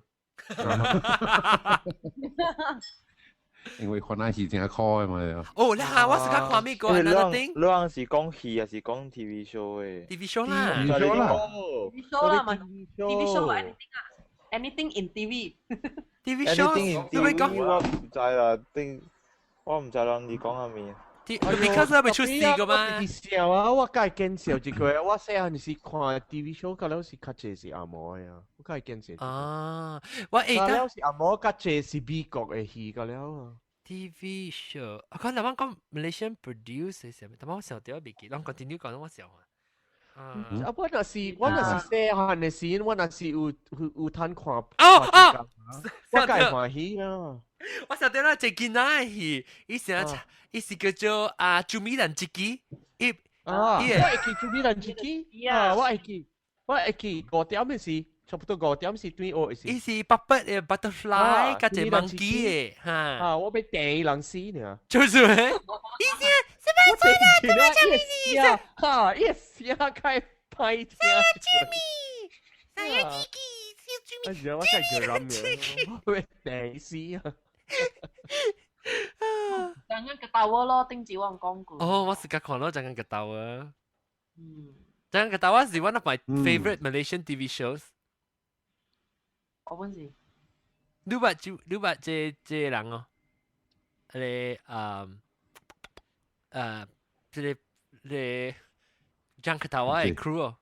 因為看那戲真可愛嘛。哦，你下我是較看美國 another thing。你講是講戲還是講 TV show 嘅？TV show 啦。 TV show 啦。 TV show 啦嘛，TV show anything 啊，anything in TV。 TV show。你會講？我唔知啦，定我唔知人你講係咩。 Because 未出事噶嘛。笑啊！我梗係見笑一個，我細漢時看 TV show，個了是較濟是紅毛的啊，我梗係見笑。啊，我會了是紅毛，較濟是美國的戲個了啊。 TV show，我講頭先講 Malaysian produce 係啥物？但我想到未記，咱 continue 講我想啊。啊！我若是細漢的時，我若是有趁看。哦哦，我梗係歡喜啦。我想到啦，這囡仔的戲，伊成伊是叫做啊朱美蘭自己，伊啊，我會記朱美蘭自己，啊，我會記，我會記5點的時，差不多5點是對學的時。伊是 puppet 的 butterfly，加一個 monkey 的，哈。啊，我欲掟伊人死呢。就是咩？伊是什麼做的？什麼叫你？哈，伊聲開歹聽。朱美，saya 自己。哎呀，我真係叫諗嘅，我欲掟死啊！ Jangan ketawa 咯，頂次我講過。哦，我是較看咯，Jangan ketawa。嗯。Jangan ketawa 是 one of my favorite Malaysian TV shows。我本是。你捌就你捌這這人哦？你這個這 Jangan ketawa 的 crew 哦。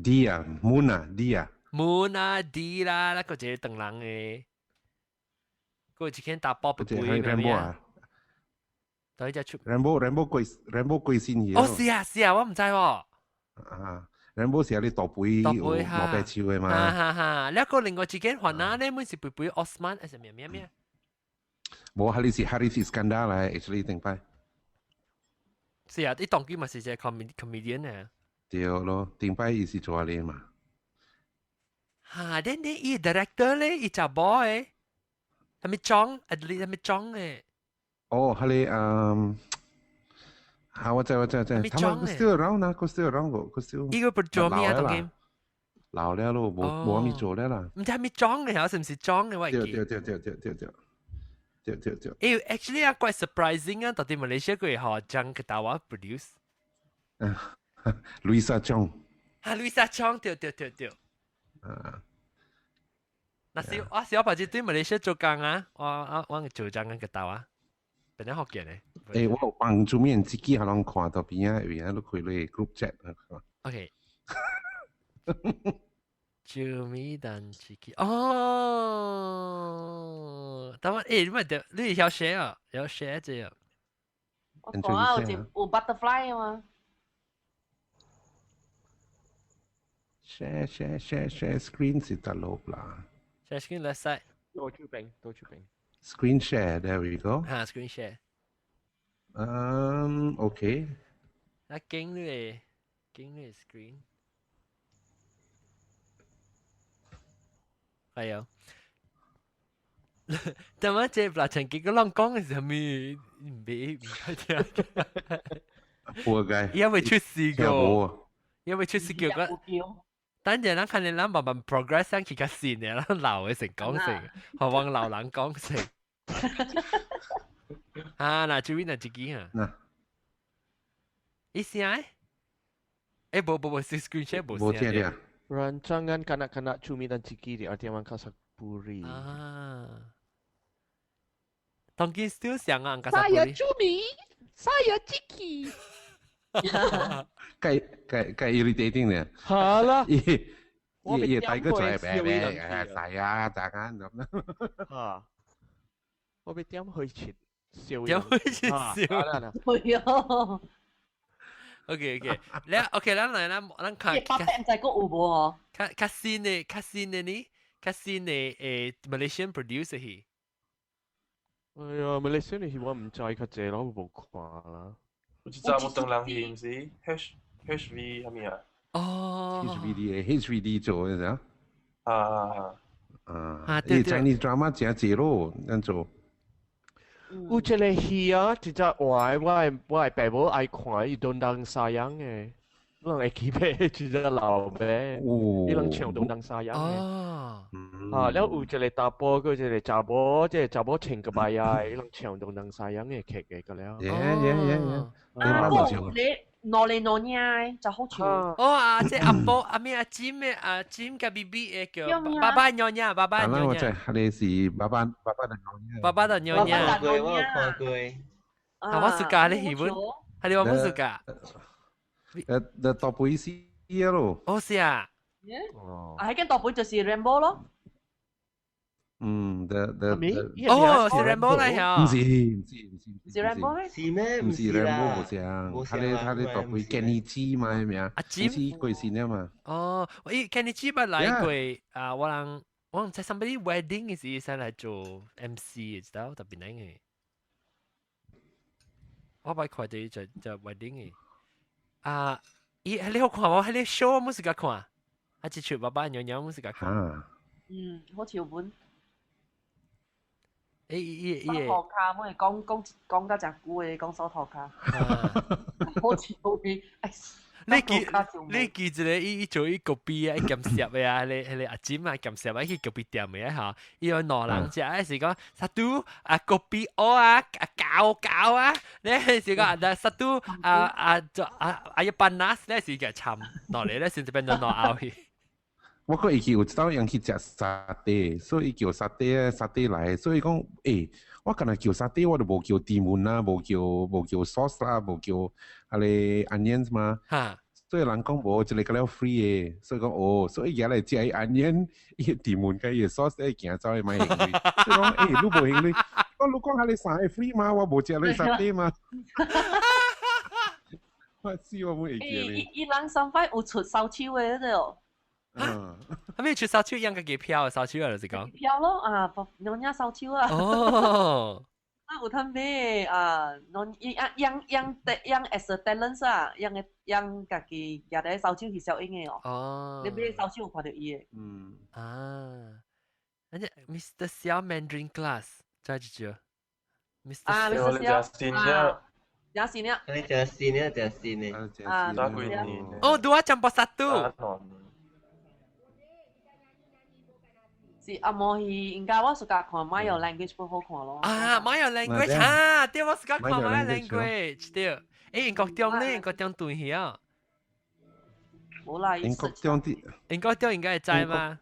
D 啊，Moon 啊，D 啊。 Moon 啊，D 啦，那個一個長人的。個一間打波不貴咩啊？對，只出。 Rambo Rambo 貴 Rambo 貴先嘢。哦，是啊是啊，我唔知喎。啊，Rambo 是有啲大背大背哈，攞白手嘅嘛。哈哈哈！你個另外一間還啊，你每是背背 Osman 還是咩咩咩？冇，係你是 Harith Iskandar 嚟，actually 頂擺。是啊，你當佢咪是隻 comedian 啊？對咯，頂擺伊是做呢嘛。哈，你你伊 director 咧，伊查某嘅。係咪裝？啊，你係咪裝嘅？哦，係你嗯，啊，我知我知我知，他們 still around 啊，佢 still around 個，佢 still。依個不做咩啊？當今老了咯，冇冇咪做了啦。唔知係咪裝嘅，係唔是裝嘅？我記。對對對對對對對對對對。誒，actually 啊，quite surprising 啊，到底馬來西亞佢學 Jangan Ketawa produce。 Louisa Chong。啊，Louisa Chong，對對對對。啊。那是我是我白日對馬來西亞做工啊，我我我做 Jangan Ketawa，本來學見嘅。誒，我有幫助面自己可能看到邊啊，邊啊，都開你 group chat 啊。 OK。朱米蛋自己哦，但我誒，你咪得，你曉寫啊，曉寫這個。我講啊，有有 butterfly 啊嘛。 Share share share share screen 是得咯啦。 Share screen left side。多出邊，多出邊。 Screen share, there we go. 哈，screen share。嗯，OK。啊，經你經你 screen。係啊。但我這嗱曾經個人講嘅是咩？唔俾唔係聽。冇嘅。因為出事個，因為出事叫個。等陣咱看見咱慢慢 progress 去較新嘅，咱老嘅成講成，何往老人講成。啊，嗱，這邊嗱一支啊。嗱。伊聲？誒，無無無，是 screen share 無聲。無聽到。 Rancangan Kanak-kanak Cumi dan Ciki di RTM Angkasa Puri. 啊。當今 still 上啊，Angkasa Puri。 Saya Cumi, saya Ciki。計計計 irritating 咧。好啦。伊伊伊大個出來白白，係啊，大家咁啦。嚇！我被點去切笑。點去切笑？哎呦！ OK OK，你 OK，咱來咱咱看。八百毋知閣有無哦？較較新的較新的呢？較新的Malaysian producer 戲。哎呀，Malaysian 的戲我毋知較濟咯，我無看啦。有一隻無當人戲，毋是 H H V 啥物啊？哦，HVD HVD 做嘅啥？啊啊啊！啊，對對。Chinese drama 真濟咯，咱做。有一個戲啊，一隻話我的爸母愛看，伊 Dondang Sayang 的，你會記袂？一隻老爸，伊人唱 Dondang Sayang 的。哦。啊，了有一個查埔，閣一個查某，這個查某穿個白啊，伊人唱 Dondang Sayang 的劇的個了。 Yeah yeah yeah yeah！啊，個你攞嚟攞呢，就好笑。哦啊，這阿婆阿咩阿金的阿金佮 B B 的叫爸爸娘娘，爸爸娘娘。我這是爸爸爸爸的娘娘。爸爸的娘娘。看過，我有看過。啊，我暑假咧戲本，係你話冇暑假？大肥死咯。哦，是啊。哦。啊，彼間大肥就是 Rambo 咯。嗯，the the 哦，是 Rambo 嚟嚇。毋是毋是毋是。毋是 Rambo 咩？是咩？毋是 Rambo 無像，他咧大肥 Kenny G 嘛，係咪啊？阿金是過身了嘛？哦，咦，Kenny G 捌來過啊！我人我毋知 somebody wedding 嘅時先來做 MC，知道特別難嘅。我捌看到就就 wedding 嘅。啊，咦，你好看無？彼個 show 我冇時間看，啊，一出爸爸娘娘冇時間看。嗯，好似有本。誒伊伊手塗跤，我會講講講甲誠久的，講手塗跤。好似好似，你記一個伊伊做伊 kopi 啊，伊鹹濕的啊，彼個阿金啊鹹濕啊，去咖啡店的吼，伊有兩人食，是講 satu 啊 kopi O 啊，啊厚厚啊，咧是講啊 satu 啊啊做啊啊 air panas 咧是個摻落嚟咧，先至變做兩後去。我閣會記有一道人去食沙爹，所以叫沙爹沙爹來，所以講，我敢若叫沙爹，我就無叫甜文啦，無叫 sauce 啦，無叫彼个 onions 嘛。哈。所以人講無，這个個了 free 的，所以講哦，所以伊來食伊 onion，伊甜文佮伊 sauce 會行走去買還鐳。所以講，你無還鐳，我你講彼个三个 free 嘛，我無食你沙爹嘛。我死我袂會記咧。伊伊人上擺有出燒手的嗰個。嗯，係咪出燒手養家己飄燒手啊？就是講。飄咯啊，娘娘燒手啊。哦。啊，有通買啊，儂伊啊養養的養 as a talent 啊，養的養家己舉咧燒手去小英的哦。哦。你買燒手有看著伊的。嗯。啊，那隻 Mr. Xiao Mandarin Class，再一隻。Mr. 啊，Mr. Xiao。啊。真新啊！你真新啊，真新的。啊，早幾年。哦，dua campur satu。是紅毛戲，應該我 suka 看 My Your Language 不好看咯。啊，My Your Language 哈，對，我 suka 看 My Your Language 對。英國中咧，英國中斷去啊。無啦，英國中啲。英國中應該會知嗎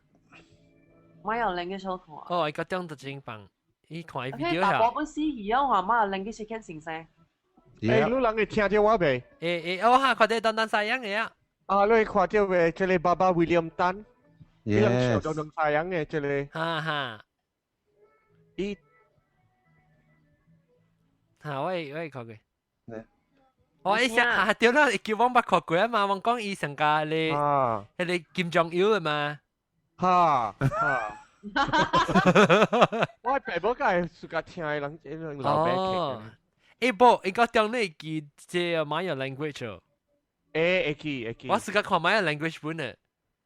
？My Your Language 好看。哦，英國中就真棒，伊看伊 video 大部分死戲啊，話 My Your Language 是看先生。你人會聽著我未？我哈看著 Dondang Sayang 的啊。啊，你會看著未？這个爸爸 William Tan。伊人唱 Dondang Sayang 的這个。哈哈。伊，哈，我會看過。我意思啊，對啦，叫我捌看過啊嘛，我講伊上家咧，彼个金鐘腰的嘛。哈哈。我爸母梗係 suka 聽的人，人老爸劇。無，應該中你記這個 My Your Language 哦。會記會記。我 suka 看 My Your Language 本的。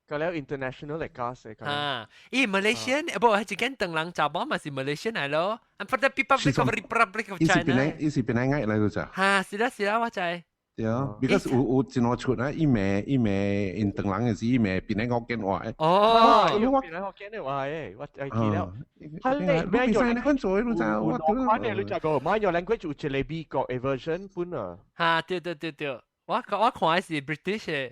個了 international 嚟加死。啊，咦，Malaysian，不，係一間唐人查某嘛是 Malaysian 嚟咯。I'm from the Republic of Republic of 伊是 China。邊個？伊是邊個來嚟咋？哈，是啦是啦，我知。對啊，because 有一兩出啊，伊罵伊罵𪜶唐人嘅時，伊罵邊個福建話的。哦，因為我邊個福建話的，我會記了。係你咩用？你款做，你知我我你你就個 Mind Your Language 有一個美國的 version 本啊。哈，對對對對，我看的是 British 的。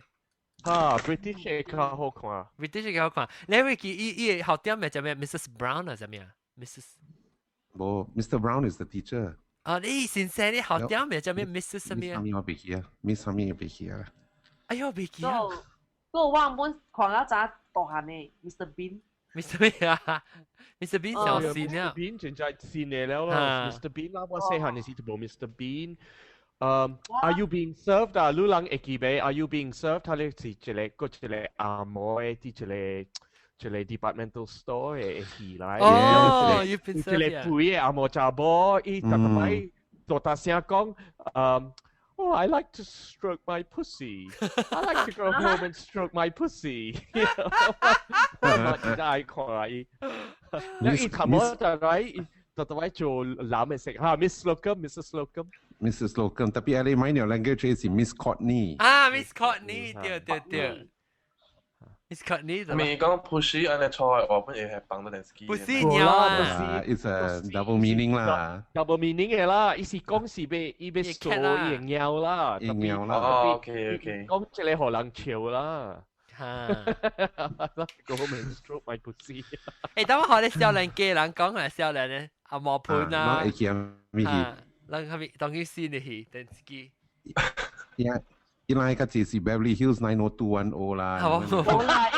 哈，British 的較好看。 British 較好看。你會記伊伊個校長名叫咩？Mrs Brown 啊，啥物啊？Mrs 無，Mr. Brown is the teacher。哦，你先生你校長名叫咩？Mrs 啥物啊？啥物我袂記啊，Miss 啥物我袂記啊。哎喲，袂記啊。個我本看到早大漢的 Mr Bean。 Mr Bean 啊，Mr Bean 小心啊。 Mr Bean 真係新的了咯，Mr Bean 啦，我細漢的時就無 Mr Bean。Are you being served 啊？你人會記袂？Are you being served？佢咧是一個個一個阿嬷的佇一個一個 departmental store 的戲來。哦，you been served。一個肥的阿嬷查某，伊逐逐擺大大聲講，Oh, I like to stroke my pussy. I like to go home and stroke my pussy. 我真係愛看伊。伊頭毛就來，就就來做男的色哈，Miss Slocum，Mrs. Slocum。 Mrs. Slocum，tapi 你 Mind Your Language 是 Miss Courtney。啊，Miss Courtney，對對對。Miss Courtney 咪講 pussy 按呢錯，我本會係幫到電視機。 Pussy 鳥啊，It's a double meaning 啦。 double meaning 嘅啦，伊是講是欲伊欲做伊會貓啦，會貓啦。哦，OK OK。講這個予人笑啦。哈。 Go home and stroke my pussy。誒，等我學你少年家人講係少年咧，阿毛盤啊。會記咩戲？咱係咪當佢新的戲電視機？呀，伊來個就是 Beverly Hills 90210啦。好，冇啦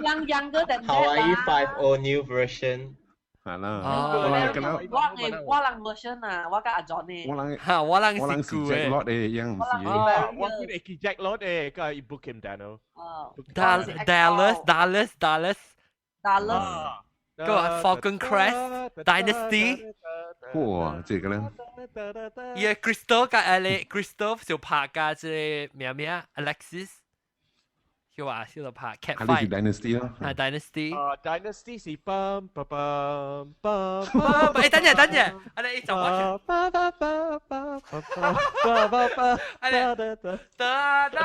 ，young younger than that Hawaii Five-O new version。係啦。哦，我人我嘅我人 version 啊，我佮阿 John 呢。我人嚇，我人我人是 Jack Lord 的，樣唔是。我會記 Jack Lord 的，佮 book him down 哦。 Dallas Dallas Dallas Dallas。個 Falcon Crest Dynasty。哇，這個咧。伊個 Crystal 佮 Ale Crystal 就拍佮這個咩咩 Alexis，叫話小就拍 Cat Fight。 Dynasty 咯。係 Dynasty。啊，Dynasty 是梆梆梆梆梆。誒，等陣等陣，我哋一齊玩。梆梆梆梆梆梆梆。阿你哒哒哒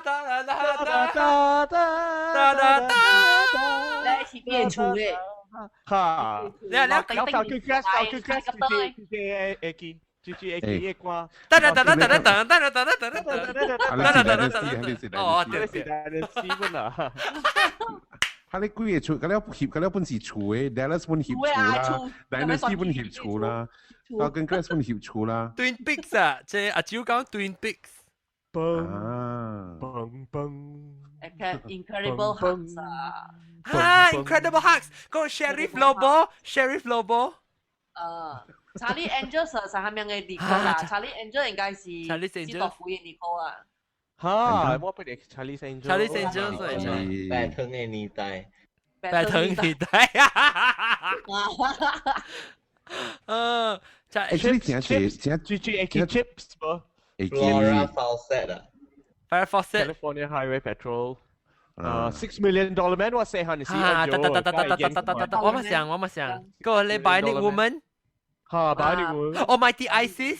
哒哒哒哒哒哒。你是變厝的。哈！你你你叫叫叫叫會會記，住住會記的歌。噔噔噔噔噔噔噔噔噔噔噔噔噔噔噔。哦，對對，是本啊。他你幾個厝，佮了翕，佮了本是厝的，Dallas 本翕厝啦，Dynasty 本翕厝啦，Falcon Crest 本翕厝啦。 Twin Peaks 啊，這阿蕉講 Twin Peaks。嘣嘣嘣。 Incredible Hulk 啊！哈，Incredible Hulk，嗰個 Sheriff Lobo，Sheriff Lobo。Charlie Angel 是啥物樣的 Nicole 啦？Charlie Angel 應該是 Charlie Angel 是大肥的 Nicole 啊。哈，我不得 Charlie Angel。 Charlie Angel 是白糖的年代。白糖年代。嗯，就 Actually 真係真最最會記 Chips 無？Flora Fawcett 啊。 Farrah Fawcett。 California Highway Patrol。啊，$6 Million Man 我細漢時，啊，得得得得得得得得得，我嘛想我嘛想，個你 Bionic Woman，嚇 Bionic Woman。 Almighty ISIS，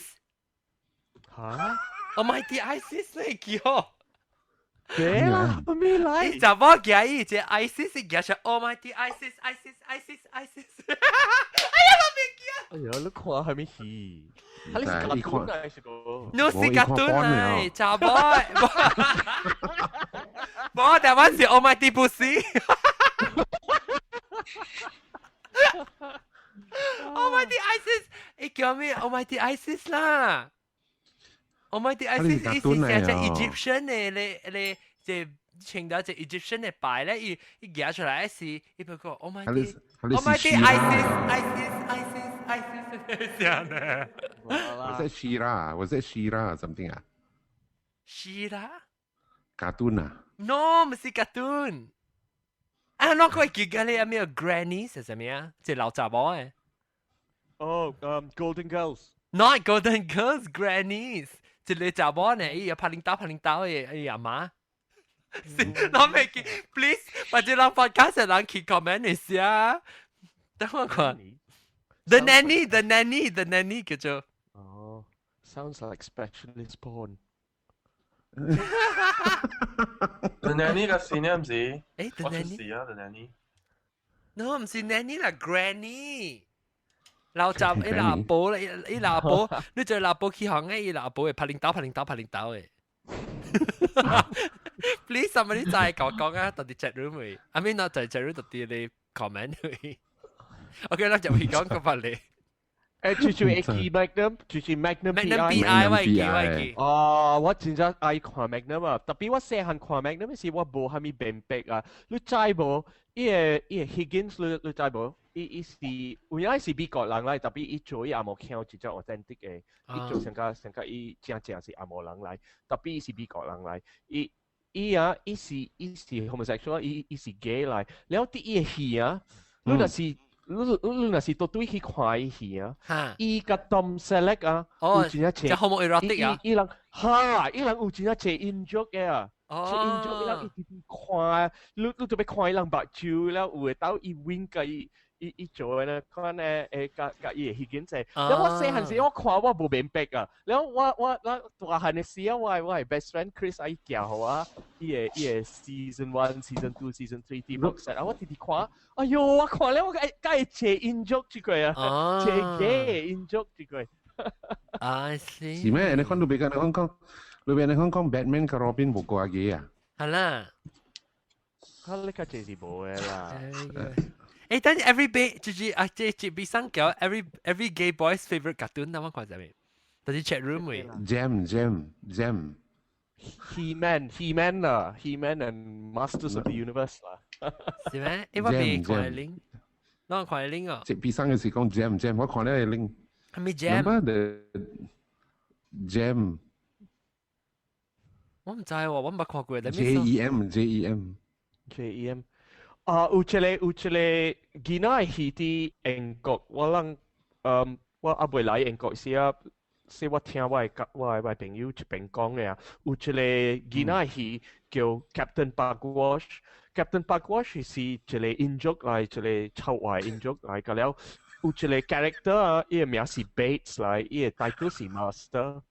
嚇，Almighty ISIS 你叫？對啦，咩來？你怎麼記伊？這 ISIS 是叫出 Almighty ISIS ISIS ISIS ISIS，哎呀，我未記啊！哎呀，你看係咩戲？你是卡通嚟是個？你是卡通嚟，查某。無，台灣是 Almighty Pussy。Almighty ISIS，伊叫咩？Almighty ISIS 啦。Almighty ISIS 伊是寫隻 Egyptian 的，咧咧，這穿到隻 Egyptian 的牌咧，伊伊舉出來是，伊不過 Almighty Almighty ISIS ISIS ISIS ISIS 這呢。 Was it She-Ra? Was it She-Ra or something 啊？She-Ra？ Cartoon 啊？ No，毋是 cartoon。啊，我會記得你咩 Granny 是啥物啊？這老查某的。哦，Golden Girls。 Not Golden Girls, Grannies。一個查某呢，伊又拍領刀拍領刀的，伊阿媽。我未記，please，或者人 podcast 人去 comment 一下。等我看。The Nanny，The Nanny，The Nanny 叫做。哦，sounds like specialist porn。 The Nanny 個是呢唔是？誒，The 我出 Nanny 事啊，The Nanny。 No，唔是 Nanny 啦，Granny。老雜伊老婆咧，伊老婆，你做老婆去行嘅，伊老婆會拍領刀、拍領刀、拍領刀嘅。Please somebody 再講講啊，到底 chat room 會，I mean not 在 chat room 到底你 comment 會。OK，咱就會講個法例。誒，就是會記 Magnum，就是 Magnum Magnum PI 我會記，我會記。哦，我真正愛看 Magnum 啊，特別我細漢看 Magnum 時，我無蝦米明白啊。你知無？伊個 Higgins 你知無？伊是有影是美國人來，特別伊做伊紅毛腔真正 authentic 的，伊做成個成個伊正正是紅毛人來，特別伊是美國人來，伊啊，伊是 homosexual，伊是 gay 來，了佇伊的戲啊，你若是倒對去看伊戲啊，伊佮 Tom Selleck 啊，有真正這 homoerotic 啊，伊人哈，伊人有真正濟 in joke 的啊。這 in joke 伊人一直看，你特別看伊人目睭了，有會當伊 wink 佮伊做的呢，看呢會佮佮伊會彼間濟。了我細漢時我看我無明白啊，了我大漢的時啊，我的 best friend Chris 伊寄予我，伊的 season one、season two、season three 啲 box set 啊，我直直看，哎喲，我看了我會會濟 in joke 這個啊，濟 gay in joke 這個。 I see。是咩？你看到比較你講講，裏邊你講講 Batman 佮 Robin 無掛嘅啊？係啦。啊，你較濟是無的啦。誒，但是 every day 就是啊，這比上叫 every gay boy's favorite cartoon，那麼看啥物？就是 chat room 位。 Jem Jem Jem。 He-Man He-Man 啦，He-Man and Masters of the Universe 啦。是咩？誒，我未看 link，我看 link 哦。這比上嘅是講 Jem Jem，我看了 link。係咪 Jem？ Remember the Jem？我唔知喎，我冇看過。 J E M J E M J E M。啊，有一個囡仔戲佇英國，我諗，我猶未來英國時啊，是我聽我的朋友這邊講的啊，有一個囡仔戲叫 Captain Pugwash。Captain Pugwash 是一個 in joke 來，一個臭壞 in joke 來，個了有一個 character 啊，伊的名是 Bates 來，伊的 title 是 Master。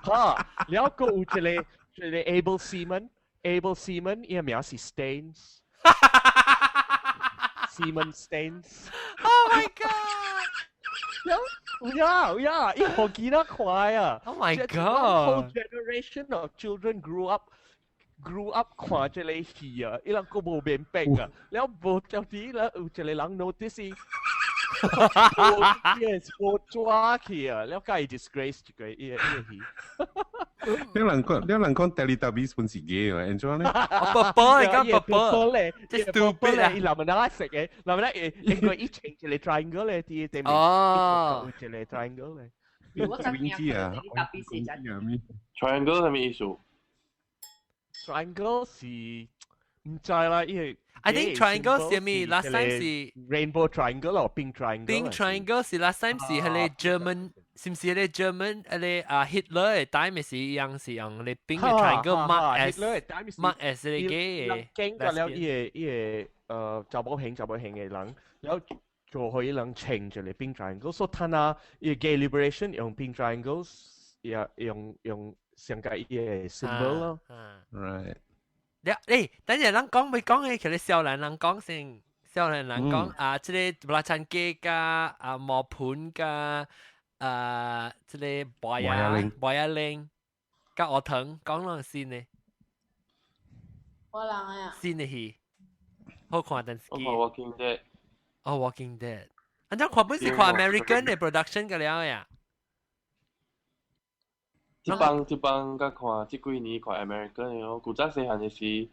哈，了閣有一個 Able Seaman。Able Seaman，伊個名是 Staines。Seaman Staines。 Oh my god！有呀，伊予囡仔看啊。 Oh my god！ Whole generation of children grew up 看這個戲啊，伊人閣無明白啊，了無到底了有一個人 notice 伊，無抓去啊，了佮伊 disgrace 這個伊個戲。你人講 Teletubbies 本是 gay 啊？按怎呢？寶寶你講寶寶咧，這 stupid 啊！伊男人食嘅，男人會應該伊穿一個 triangle 咧，佇對面，哦，一個 triangle 咧。我知影啊，Teletubbies 是真。 Triangle 係咩意思？Triangle 是毋知啦，伊個 I think triangle 是咩？Last time 是 rainbow triangle 咯，pink triangle。 Pink triangle 是 last time 是彼個 German，是毋是彼個 German 彼個啊 Hitler 的 time 是一樣是用彼個 pink 的 triangle mark as mark as 彼個 gay 的。經過了伊個查某型的人，了做予伊人穿一個 pink triangle，所以他那伊個 gay liberation 用 pink triangles，也用上個伊個 symbol 咯。 Right。了，誒，等陣人講未講嘅，其實少年人講先，少年人講啊，這個蜊仔雞佮啊磨盤佮啊，這個筊仔奶筊仔奶佮學堂講攏新的。我人啊。新的戲，好看電視機。我看 Walking Dead。哦，Walking Dead。按怎看本是看 American 的 production 個了呀？這幫佮看，這幾年看 American 的咯，古早細漢的時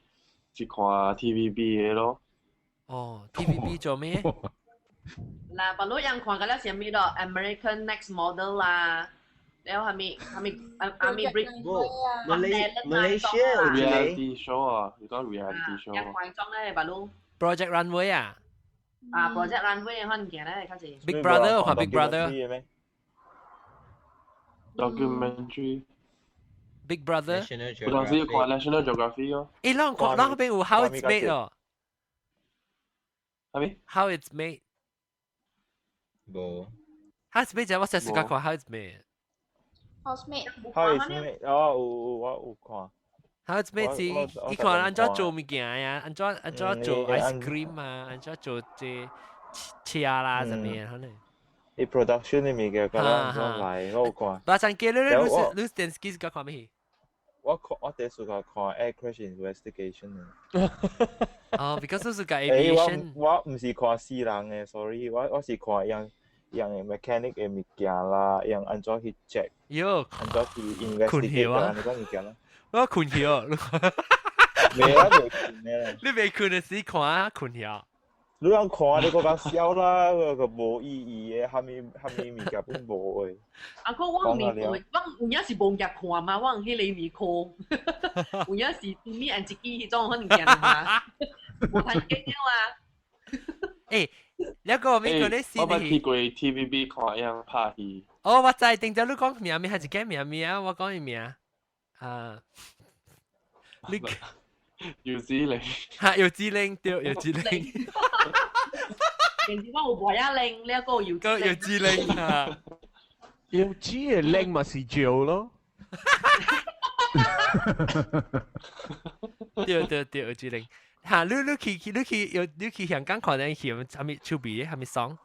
是看 TVB 的咯。哦，TVB 做咩？嗱，白佬人看個了啥物咯？American Next Model 啦，了係咪係咪係咪 Brit？ Malaysia reality show 啊，你講 reality show。有看裝咧，白佬。 Project Runway 啊？啊，Project Runway 可能見咧，開始。 Big Brother 看 Big Brother。 Documentary。Big Brother。有當時看 National Geographic 咯。誒，啷看啷邊有 How It's Made 哦？係咪？How It's Made。無。 How It's Made 就我成時間看 How It's Made。 House made。 How It's Made 哦，有有我有看。 How It's Made 是伊看按怎做物件呀？按怎按怎做 ice cream 啊？按怎做這車啦，啥物可能？伊 production 的物件，敢若按怎來，我有看。把上記你你你電視機是看咩？我看我第一次看 Air Crash Investigation。哦，because 是個 aviation。我我毋是看死人的，sorry，我我是看樣樣 mechanic 的物件啦，樣按怎去 check，喲，按怎去 investigate 啊，你講物件啦。我睏去哦。未啊，未睏咧。你未睏的時看啊，睏去啊。你通看你閣較痟啦，個無意義的，蝦米蝦米物件本無的。啊，可我唔我有影是無物看嘛，我用彼個面看，有影是面按一支彼種物件嘛，無太緊要啊。欸，你個美國咧是？我捌去過 TVB 看樣拍戲。哦，我知，頂陣你講名名係一個名名，我講伊名啊。你姚子玲。嚇，姚子玲對，姚子玲。平時我有無一玲，你一個姚個姚子玲啊。姚子嘅玲咪是趙咯。對對對，姚子玲。嚇，你你去你去有你去香港看電戲，啥物手臂，啥物爽？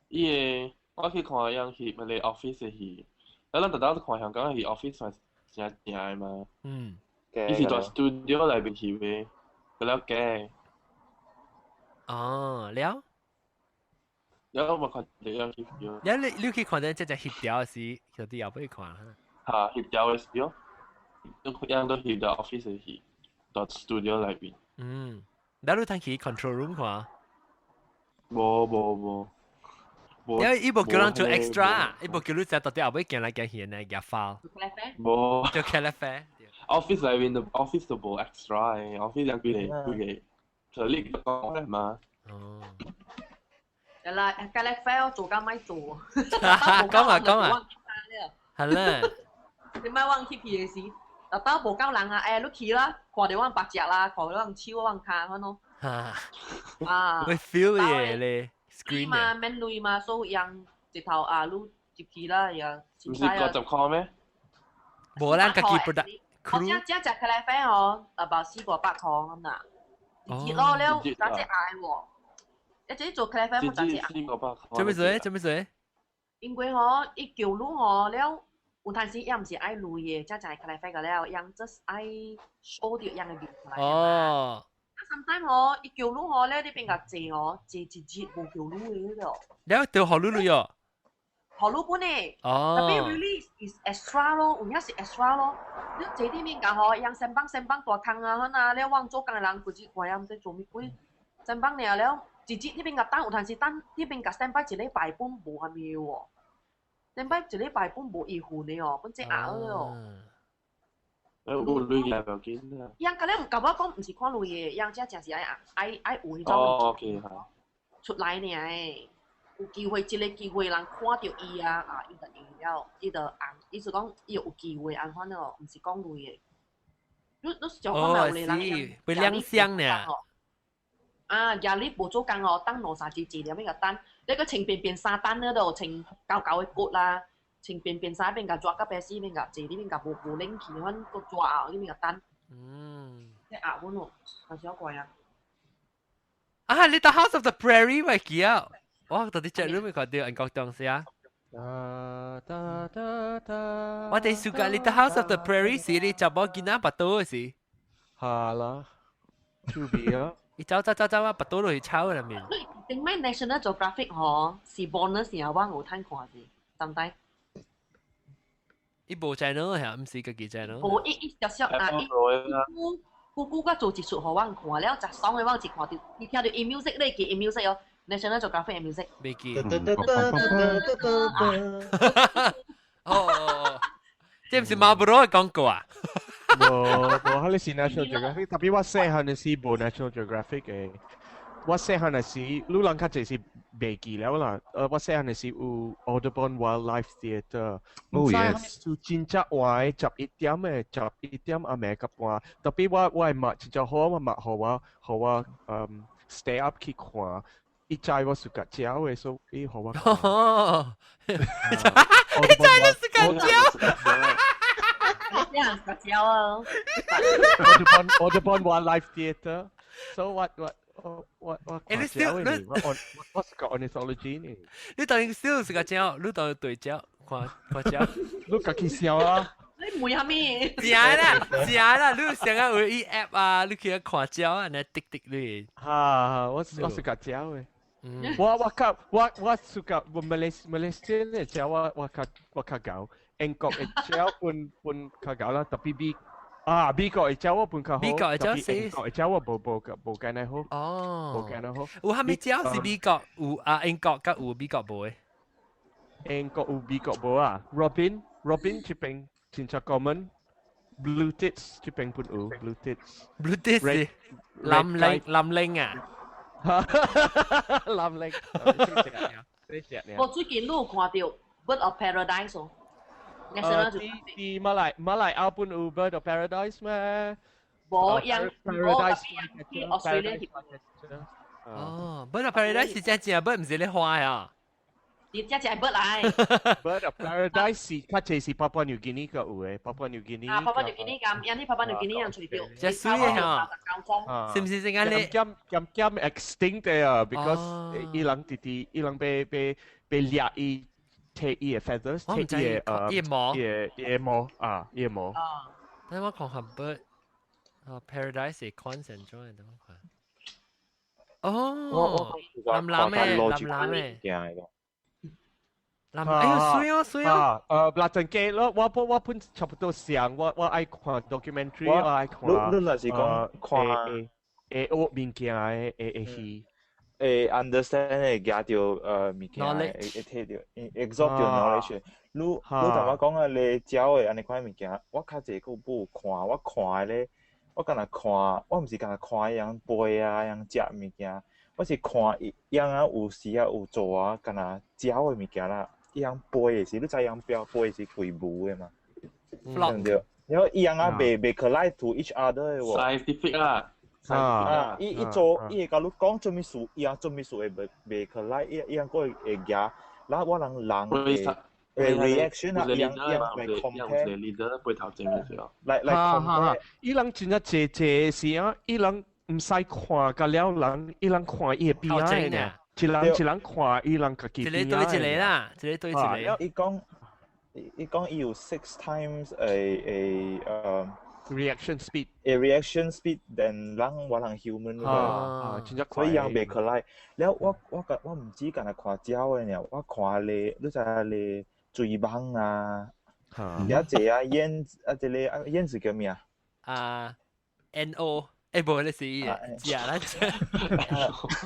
伊個我去看樣戲，咪你 office 嘅戲。咱特登看香港嘅戲，office 嘛真正的嘛。伊是在 studio 內面翕的，佢了假。哦，了。了我看到樣翕了。了你你去看到這隻翕掉時，有啲後尾看哈。嚇，翕掉的時候，樣都翕到 office 嘅戲，在 studio 內面。嗯，了你通去 control room 看？無無無。因為伊無叫人做 extra，伊無叫你在到底後尾行來行去呢，夾 file。無。做茄喱啡。 office 內面就 office 就無 extra 嘅，office 有幾個幾個，就你講咧嘛。哦。係啦，茄喱啡我做緊咪做。講啊講啊。係啦。你咪往去皮嘅時，特登無夠人啊！欸，你去啦，看到阮白隻啦，看到阮手阮跤款咯。啊。會 feel 嘢咧。screen 嘛，免鐳嘛，所以用一頭啊，你入去啦，又。毋是50箍咩？無咱家己 product。我這這食茄喱啡吼，大包四五百箍咁啦。一攞了，三隻愛喎。一隻做茄喱啡，冇三隻愛。做咩事？做咩事？因為吼，伊叫你吼了，有陣時也毋是愛鐳的，才食茄喱啡個了，用 just 愛 show 掉樣的面出來。哦。啊，sometimes 吼，伊叫你吼咧，你變甲坐吼，坐一日無叫你的了。了就予你鐳哦。予你本的。哦。特別 really is extra 咯，有影是 extra 咯。你坐裡面甲吼，用先幫先幫大空啊，款啊，了往做工的人規日看也毋知做物鬼，先幫爾了，一日那邊甲等，有陣時等，那邊甲先擺一禮拜本無蝦米喎，先擺一禮拜本無伊份的哦，本這壓哦。誒，有鐳來不要緊啦。伊人甲你毋甲我講，毋是看鐳的，伊人這真是愛愛愛有彼種。哦，OK 好。出來爾的，有機會，這個機會人看著伊啊，啊，伊就贏了，伊就紅，意思講伊有機會按款哦，毋是講鐳的。你你想看覓有個人會亮相呢？啊，壓力無做工哦，等兩三日一粒欲共等，你閣穿便便衫等嗰度穿厚厚的骨啦，穿便便衫變共抓甲白死，變共坐裡面共無無冷氣，反閣抓後裡面共等。你壓阮哦，還是好怪啊！啊，你到 House of the Prairie 咪記啊？我到底 chat room 咪看到人講東西啊？我哋暑假你到 House of the Prairie 時，你查某囡仔腹肚時。係啦，出邊啊！伊走走走走啊，腹肚落去草入面。頂擺 National Geographic 吼是 bonus 時候，我有趁看是，知毋知？伊無 channel 係，毋是家己 channel。無伊伊小小啊，伊姑姑姑佮做一出予我看了，食爽的我一看著，你聽著伊 music 你記伊 music 哦，National Geographic music。未記。哦，這毋是 Marlboro 的廣告啊？無無，彼是 National Geographic，特別我細漢的時無 National Geographic 的，我細漢時，你人較濟是袂記了啦。我細漢時有 Audubon Wildlife Theatre。 Oh yes。就真正晚11點嘅，11點暗暝較半。特別我的媽真正好，我媽予我 stay up 去看。伊知我 suka 鳥的，所以伊予我看。哦，伊知你 suka 鳥。你樣 suka 鳥啊？Audubon Wildlife Theatre。So what what 我欸，你 still 你我 suka ornithology 呢？你當然 still suka 鳥，你當對鳥看看鳥。你家己想啊？你問啥物？正啦，正啦，你想啊有伊 app 啊，你去看鳥啊，你滴滴你。哈，我 suka 鳥的。我較我 suka 我馬來西亞的鳥我較𠢕，英國的鳥本較𠢕啦，特別比啊美國的鳥我本較好，美國的鳥是英國的鳥我無無咁好。哦，無咁好。有啥物鳥是美國有啊？英國佮有美國無的？英國有美國無啊？Robin 這邊真正 common。Blue tits 這邊本有 Blue tits。 Blue tits 是藍領藍領啊？藍領。我最近都有看到 Bird of Paradise 哦。佇馬來亞本有 Bird of Paradise 咩？無樣 Paradise 去 Australia 哦，Bird of Paradise 是真正 bird，毋是咧花啊。你真正 bird 來。 Bird of Paradise 是較濟是 Papua New Guinea 個有的，Papua New Guinea。啊，Papua New Guinea 咁，因啲 Papua New Guinea 人隨掉。真水的嚇，是毋是正按呢？減減減 extinct 的啊，because 伊人直直伊人被掠伊 take 伊的 feathers， take 伊的伊毛，伊的毛啊，伊的毛。等我看看 bird 啊，Paradise 是款成種的，等我看。哦，藍藍的，藍藍的。藍，哎喲，水哦，水哦。嗱陣機咯，我本差不多上，我愛看 documentary，我愛看。你若是講看會學物件的會戲。會 understand 會舉著物件，會摕著 absorb 著 knowledge。你頭仔講啊，你鳥的按呢款物件，我較濟閣無看，我看的咧，我敢若看，我毋是敢若看伊人飛啊，人食物件，我是看伊人啊有時啊有做啊，敢若鳥的物件啦，伊人飛的時，你知人標飛是規毛的嘛？對毋對？然後伊人啊袂 collide to each other 的喎。 Scientific 啦。啊！伊做，伊會共你講做物事，伊人做物事會袂 collide，伊人閣會舉，然後我人會 reaction 啊，伊人來 compare。 leader 背頭前嘅時候。來 compare。伊人真正濟濟是啊，伊人毋使看甲了人，伊人看伊的邊仔呢。一人一人看伊人家己一個對一個啦，一個對一個。伊講伊有 six times a reaction speed a reaction speed than 人我人 human 啊，真正所以人袂 collide。了我毋止干焦看鳥的爾，我看咧，你知影咧水蠓啊，也濟啊燕啊，這個啊燕子叫咩啊？啊，N O，欸無，你是伊的，食啦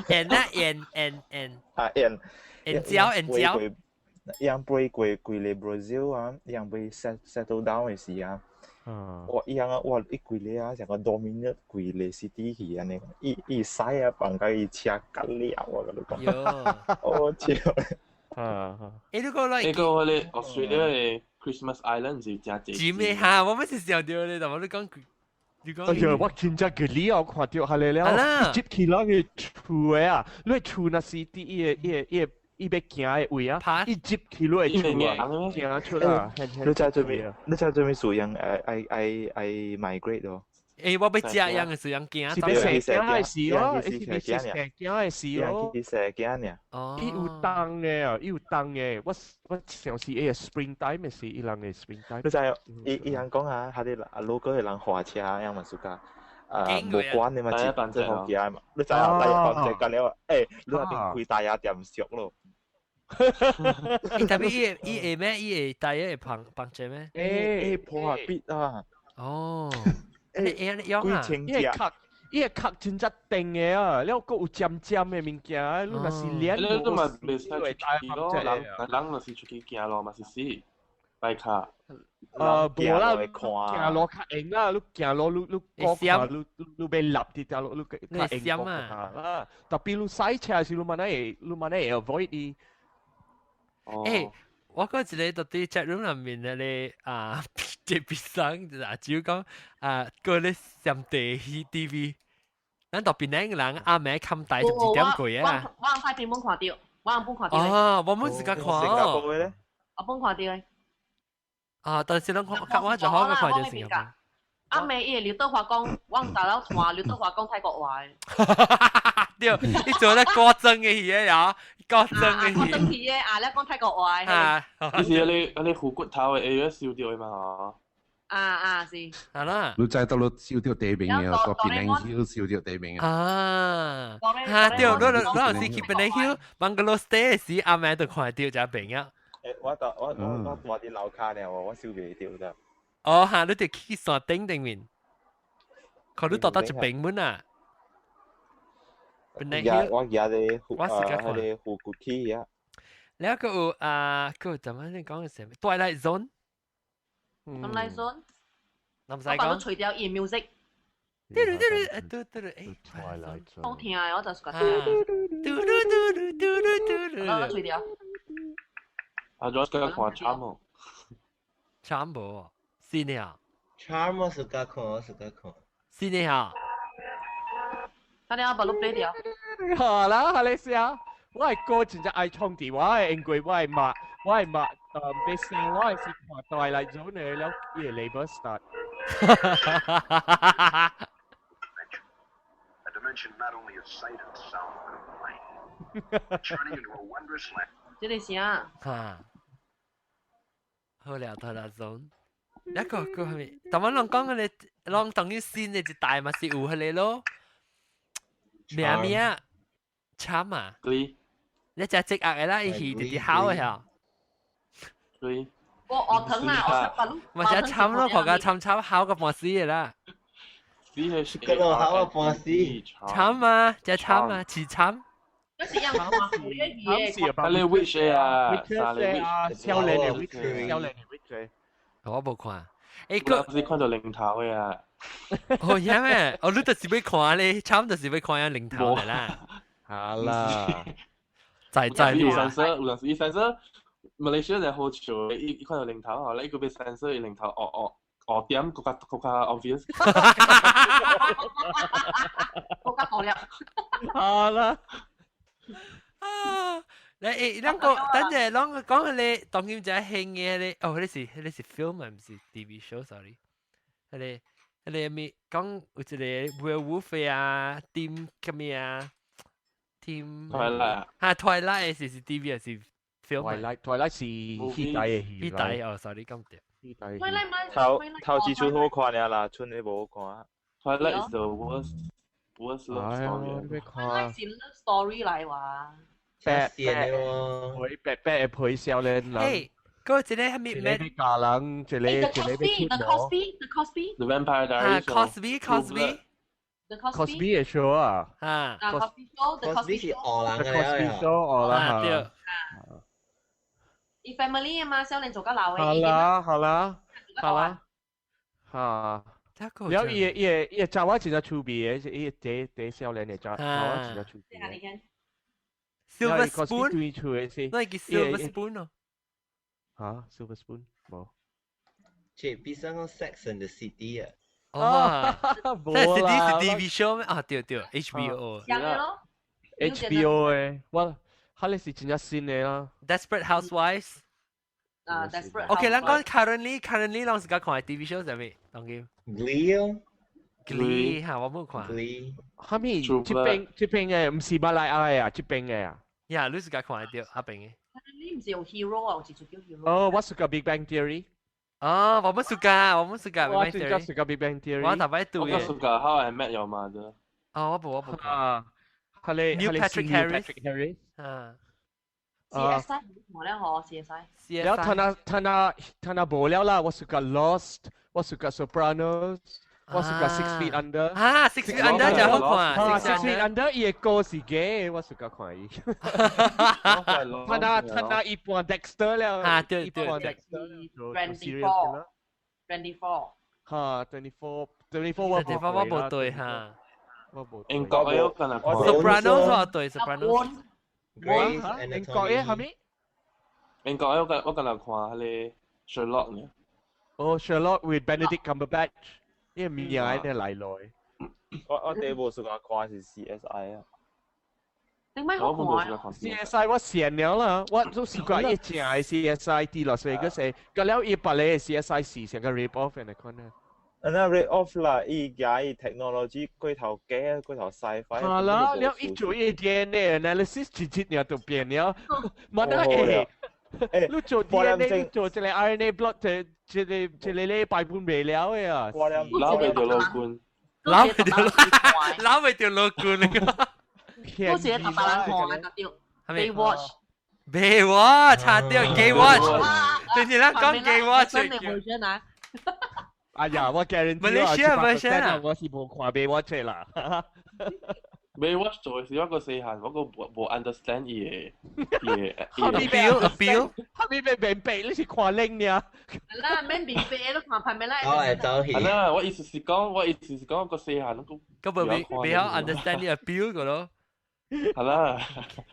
，N 啊 N N N 啊 N N 鳥 N 鳥。人飛過規個 Brazil 啊，人飛 settle down 的時啊。哇！伊人啊，哇！伊規個啊，成個 dominate 規個 city 去按呢，伊使啊，放甲伊車甲了，我共你講。哦，笑。啊！欸，你講來。那個我咧 Australia 的 Christmas Island 是真濟。真咩哈？我們是想到咧，但我你講，你講。哎呀，我真正個理我看到下嚟了，接起來個厝的啊，你厝若是佇伊個伊欲行的位啊，伊接起來厝啊，行出啦。你知做咩？你知做咩事樣愛 migrate 咯？欸，我欲食樣的是樣驚。是欲生囝的時咯，是欲生囝的時咯。是生囝爾。哦。伊有凍的啊，伊有凍的。我想是伊個 spring time 的時，伊人的 spring time。你知伊人講啊，佢哋啊 local 的人駛車樣嘛 suka。啊，無關的嘛，真好行嘛。你知影來放這個了，欸，你那邊開大牙店熟咯。欸，特別伊會咩？伊會大約會幫幫助咩？欸，破下必啊！哦，欸欸，你用啊？伊個殼，伊個殼真正定的啊，了閣有尖尖的物件，你若是練你都嘛袂使出去咯，人人若是出去行路嘛是死。拜卡。無啦，行路較用啦，你行路你你過看，你你被立啲條路，你較用過啦。特別你駛車時，你慢會你慢會 avoid 伊。誒，我嗰一個到啲 chat room 入面嘅咧啊，這邊生就阿招講啊，個咧上地去 TV，咱特別兩個人阿妹冚大十二點過啊。我喺邊本看到，我本看到。哦，我們自家看。新加坡嘅咧？我本看到嘅。啊！但是攏看我就好個看就是咁。阿妹伊劉德華講，我唔大佬聽劉德華講泰國話。對，你做咧歌真嘅戲啊，歌真嘅戲。歌真戲啊，你講泰國話。啊，你是你虎骨頭嘅 A 燒掉嘅嘛？啊啊是。係啦。你知道你燒掉地面嘅，個檳榔燒掉地面啊。啊，對，我我有時去檳榔丘，bungalow stay 時，阿妹就看到隻檳啊。誒，我我我我佇樓跤爾，我燒袂著咋。哦，嚇！你佇去山頂頂面，看你到達一邊門啊。我而家咧，我係虎骨區啊。了個有啊，個怎麼你講嘅什麼？Twilight Zone。 Twilight Zone。唔使講。我除掉伊 music。嘟嘟嘟嘟嘟誒。 Twilight Zone。好聽啊！我就是覺得。嘟嘟嘟嘟嘟嘟。我除掉。阿 Josh 今日看 Charm 哦，Charm 無，是呢啊？Charm 我自家看，我自家看。是呢啊？睇你阿爸都 play 掉。好啦，好你試下。我係哥真正愛創電話，因為我係抹，我係抹，被聲我係是看大嚟咗呢，了伊個 label start。這個啥？嚇！好了，拖拉松。一個個係咪？但我攏講嘅你，攏當於新的一代嘛是有迄個咯。咩咩啊？慘啊！對。你只積壓嘅啦，伊是直直考嘅嚇。對。我學疼啊！我十八路。嘛只慘咯，婆家慘慘考個半死嘅啦。死係嗰度考個半死。慘啊！只慘啊！似慘。嗰時有人話啊，你 witch 啊，啊，少年嘅 witch，少年嘅 witch。我無看，誒，佢是看到零頭嘅啊。哦，因咩？哦，你就是欲看咧，慘就是欲看啊零頭嘅啦。好啦，在在有三色，有陣時伊三色，馬來西亞人好笑，伊伊看到零頭，後來伊個被三色，伊零頭哦哦哦點，更加更加 obvious。更加好了。好啦。啊！你誒，咱個等陣，咱講迄個當今只興嘅迄個，哦，彼個是 film 啊，毋是 TV show，sorry。彼個彼個咩講有一個 werewolf 啊，team 什麼啊，team。 Twilight。嚇，Twilight 是 TV 還是 film？ Twilight 是戲帶嘅戲。戲帶哦，sorry，講對。戲帶。頭頭幾出好看爾啦，剩的無好看。 Twilight is the worst。worst love story。 Twilight 是 love story 嚟話。白白陪白白陪少年人。嘿，嗰一個係咩？一個教人，一個一個被 The Cosby, The Cosby, The Vampire Diaries。 Cosby, Cosby。 The Cosby 嘅 show 啊。啊。 Cosby Show, The Cosby 是荷蘭嘅。The Cosby Show 荷蘭對。伊 family 啊嘛，少年做較老嘅。好啦，好啦，好啦，嚇。了伊個伊個伊個查某真正趣味嘅，伊個第第少年嘅查查某真正趣味。 Silver spoon，那個 silver spoon 哦。嚇，silver spoon 無。這比上個 Sex and the City 啊。哦，Sex and the City 是 TV show 咩？啊，對對，HBO。咯。 HBO 嘅，我，哈你是真正新嘅啦。 Desperate Housewives。啊，Desperate。 OK，咱講 currently 攏是講看 TV show 啥物？當今。 Glee 哦。 Glee 嚇，我冇看。 Glee。哈咪？這邊這邊嘅，毋是馬來亞嘅啊，這邊嘅啊。呀，你是講看得到阿邊嘅。你毋是有 hero 啊？有一出叫 hero。哦，我是個 Big Bang Theory。哦，我們暑假，我們暑假，我最近暑假 Big Bang Theory。我特別對嘅。我暑假 How I Met Your Mother。哦，我無我無。啊，佢哋 New Patrick Harris。啊。 CSI 冇咧嗬，CSI。然後他那他那他那無了啦，我暑假 Lost，我暑假 Sopranos。我 suka Six Feet Under。啊，Six Feet Under 就好看。 Six Feet Under 伊嘅歌是假，我 suka 看伊。他那伊扮 Dexter 了。啊，對對對。 24 24。哈，24 24 我 24我無對哈。我無。英國嘅我近來看。 Sopranos 我對 Sopranos。英國嘅係咪？英國嘅我近來看彼个 Sherlock 呢。哦，Sherlock with Benedict Cumberbatch，呢個名咧來來。我第一部 suka 看是 CSI 啊。頂擺好看。 CSI 我善了啦，我都試過一正嘅 CSI 啲落所以嗰時，個了伊別個 CSI 是成個 rip off 嘅款啊。啊那 rip off 啦，伊加伊 technology 過頭假，過頭 sci-fi。係啦，了伊做伊 DNA analysis 直接了就變了，冇得誒。你做 DNA，你做一個 RNA blot，一個禮拜半未了嘅啊！撈袂著老君，撈袂著，撈袂著老君嚟個。嗰時特白人看啊，對。Baywatch。 Baywatch，差掉 Gay Watch，對住咱講 Gay Watch。新嘅 version 啊！哎呀，我 guarantee Malaysia version 啊，我是無看 Baywatch 啦。 Baywatch 做嘅時，我個細漢，我個無 understand 伊嘅伊個 appeal appeal，後面被明白，你是看靚呢？啦，免明白都看拍咩啦？我會走去。係啦，我意思是講，我個細漢個個無未曉 understand 啲 appeal 個咯。係啦。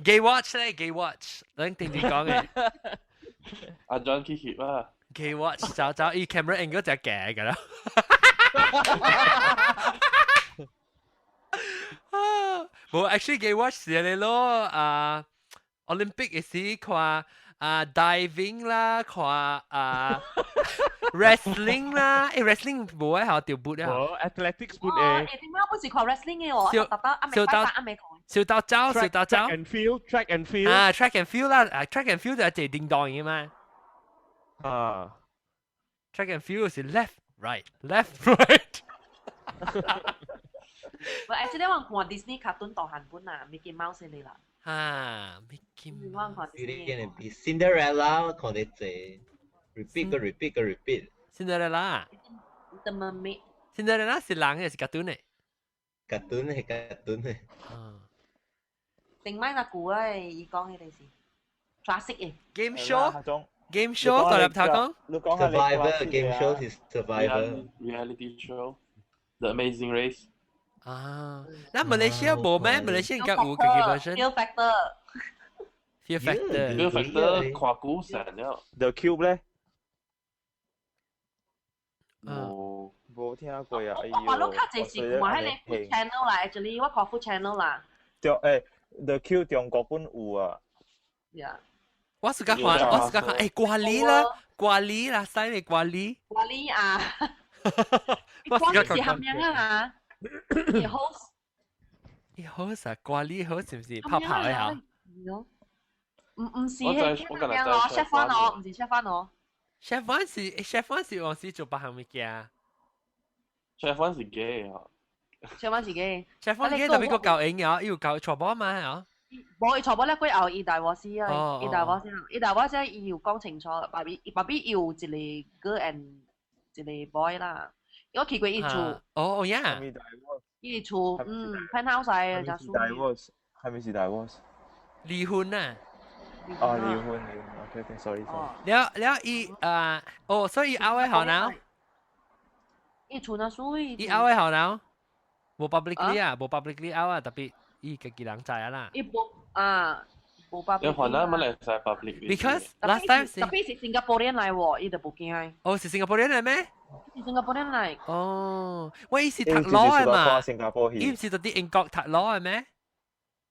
Gay Watch 咧，Gay Watch，你定住講嘅。阿 John 去翕啊。 Gay Watch 走走，伊 camera angle 就係假㗎啦。無，actually Gay Watch 是你咯，啊，Olympic 嘅時看啊 diving 啦，看啊 wrestling 啦，誒 wrestling 無愛學掉撥啊。無 athletics 撥誒。點解本是看 wrestling 嘅喎？特登阿未拜阿未看。小刀走，小刀走。 Track and field，track and field。啊，track and field 啦，啊 track and field 就係叮當嘅嘛。啊，track and field 是 left right left right。喂，actually 我看 Disney cartoon 大漢本啊，Mickey Mouse 你啦。啊，Mickey Mouse。我看 Disney。比 Cinderella 看得濟，repeat 個 repeat 個 repeat。 Cinderella。 The Mermaid。 Cinderella 是人嘅，是 cartoon 嘅。 cartoon 係 cartoon 嘅。啊。定咪那古啊？伊講嘅就是 classic 嘅。 Game show。Game show 大入頭講。 Survivor game show 是 Survivor。 Reality show The Amazing Race。啊，那馬來西亞無咩？馬來西亞應該有個 version。 Fear Factor。 Fear Factor。 Fear Factor 看古神了。 The Cube 咧？冇冇聽過啊！我看到較濟是看彼个 Food Channel 啦，actually 我看 Food Channel 啦。中誒，The Cube 中國本有啊。 Yeah。我是講看，我是講看，誒，瓜梨啦，瓜梨啦，使咩瓜梨？瓜梨啊！瓜梨是含樣啊？伊 host。伊 host 啊，瓜梨 host 是唔是泡泡的嚇？唔是，迄個名咯，Chef Wan 哦，唔是 Chef Wan 哦。 Chef Wan 是 Chef Wan 是往時做別項物件。 Chef Wan 是 gay 啊。 Chef Wan 是 gay。 Chef Wan gay 特別個教英啊，伊有教錯波嘛嚇。無，伊錯波咧過後，伊大鑊死啊！伊大鑊先，伊大鑊先，伊有講清楚，爸比爸比有一個 girl and 一個 boy 啦。我去過伊厝。哦哦呀。伊厝，penthouse 嚟，就輸。divorce 係咪是 divorce？離婚啊！哦，離婚離婚，OK OK，sorry sorry。了了，伊啊，哦，所以伊後尾好難。伊厝那水。伊後尾好難，無 publicly 啊，無 publicly out 啊，特別伊家己人知啊啦。伊無啊，無 public。你還那乜嚟使 public？ Because last time 特別是新加坡人來喎，伊就無驚。哦，是新加坡人來咩？是新加坡人來。哦，我伊是讀 law 的嘛，新加坡伊毋是讀佇英國讀 law 的咩？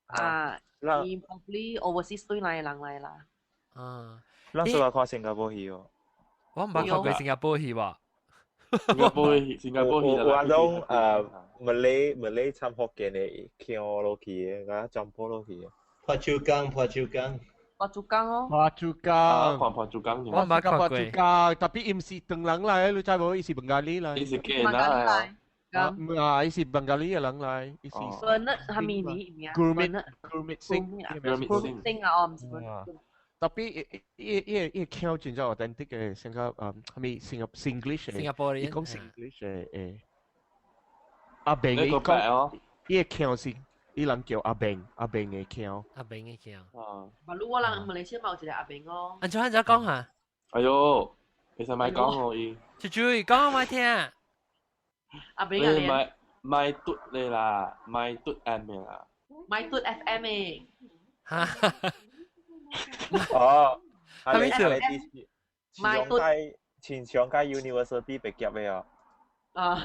啊，伊 probably overseas 對來的人來啦。啊，咱是來看新加坡戲哦。我毋捌看過新加坡戲喎。新加坡戲，新加坡戲。我攏Malay 參福建的橋落去的，佮漳浦落去的。破手工，破手工。破竹工哦。破竹工，看破竹工。我毋捌看過。破竹工，特別伊毋是唐人來，你知無？伊是孟加里來。伊是假來。啊，啊，伊是孟加里的人來，伊是。 Bernard 係咪你名？Gurmit Gurmit Singh。 Gurmit Singh 啊，哦，毋是。特別伊伊伊腔真正 authentic 嘅，成個係咪新 Singlish 新加坡伊講 Singlish 嘅誒。阿明伊講，伊個腔是伊人叫阿明，阿明嘅腔。阿明嘅腔。啊。馬路我人馬來西亞嘛有一個阿明哦。安怎安怎講下？哎喲，其實咪講我伊。豬豬講我聽。阿明啊你咪咪嘟你啦，咪嘟 M 啦。咪嘟 FM 嘅。哈。哦，係咩意思？咪嘟。前上街 University 被夾嘅啊！啊！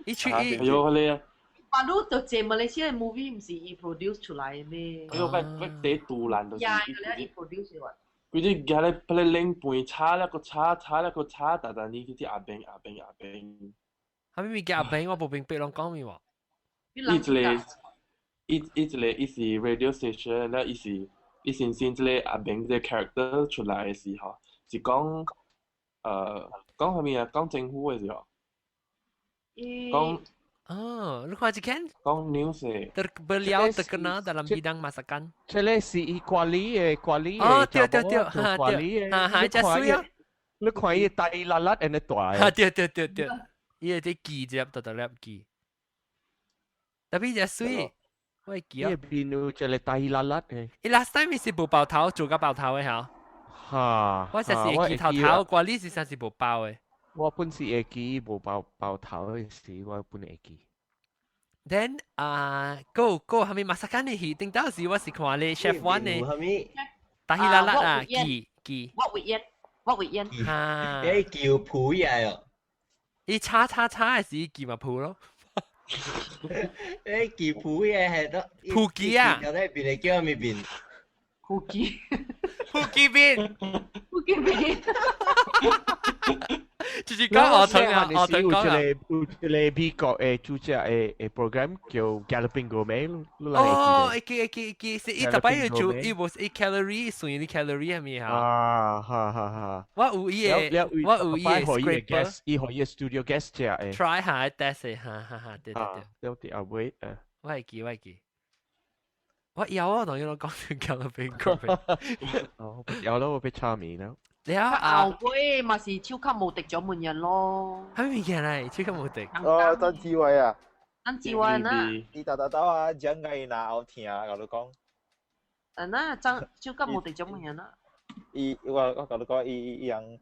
伊出伊，哎喲，你啊！馬路就這馬來西亞 movie 唔是伊 produce 出來嘅咩？哎喲，喂喂，第杜蘭就是。呀，伊 produce 嘅。佢啲佢咧，佢咧拎盤叉一個叉，叉一個叉，但但呢啲阿兵阿兵阿兵。係咪叫阿兵？我無明白攏講咩喎？伊一個，伊伊一個，伊是 radio station，咧伊是伊先先這個阿兵這個 character 出來嘅時候，是講。講啥物啊？講政府嘅時候，講哦，你看這間講 news beliau terkenal dalam bidang masakan。這個是伊管理嘅管理嘅，哦對對對，哈對，哈哈，真水啊！你看伊大辣辣按呢大，哈對對對對，伊個這記只特特粒記，特別真水，我會記啊。伊邊有一個大辣辣嘅。伊 last time 是無爆頭，做個爆頭嘅嚇。哈！我實是會記頭頭，歌你是實是無包的。我本是會記無包包頭的時，我本會記。 Then 啊，go go 係咪馬薩干的戲？頂到時我是看咧 Chef One 的。係咪？大希啦啦啊，記記。我會演，我會演。哈！你叫譜嘢哦。伊叉叉叉的時記嘛譜咯。你記譜嘢係得。譜記啊！有啲邊你叫咩邊？譜記。福建面，福建面，就是講學堂啊，學堂講啊。有一個美國的主持的 program 叫 Galloping Gourmet，哦，會記會記會記，是伊特擺要做，伊無是伊 calorie 算伊 calorie 係咪嚇？啊，哈哈哈！我有伊的，我有伊的 scraper，伊予伊 studio guest 食的。 Try 下 test 哈哈哈，對對對。了佇後尾，我會記，我會記。我有啊，同你講 Galloping Gourmet。哦，有咯，我被差面啦。你啊，後尾嘛是超級無敵獎門人咯。係咩物件嚟？超級無敵。哦，曾志偉啊。曾志偉啊。你豆豆豆啊，講個伊若好聽，甲你講。啊，那曾超級無敵獎門人啊。伊我我甲你講，伊伊伊人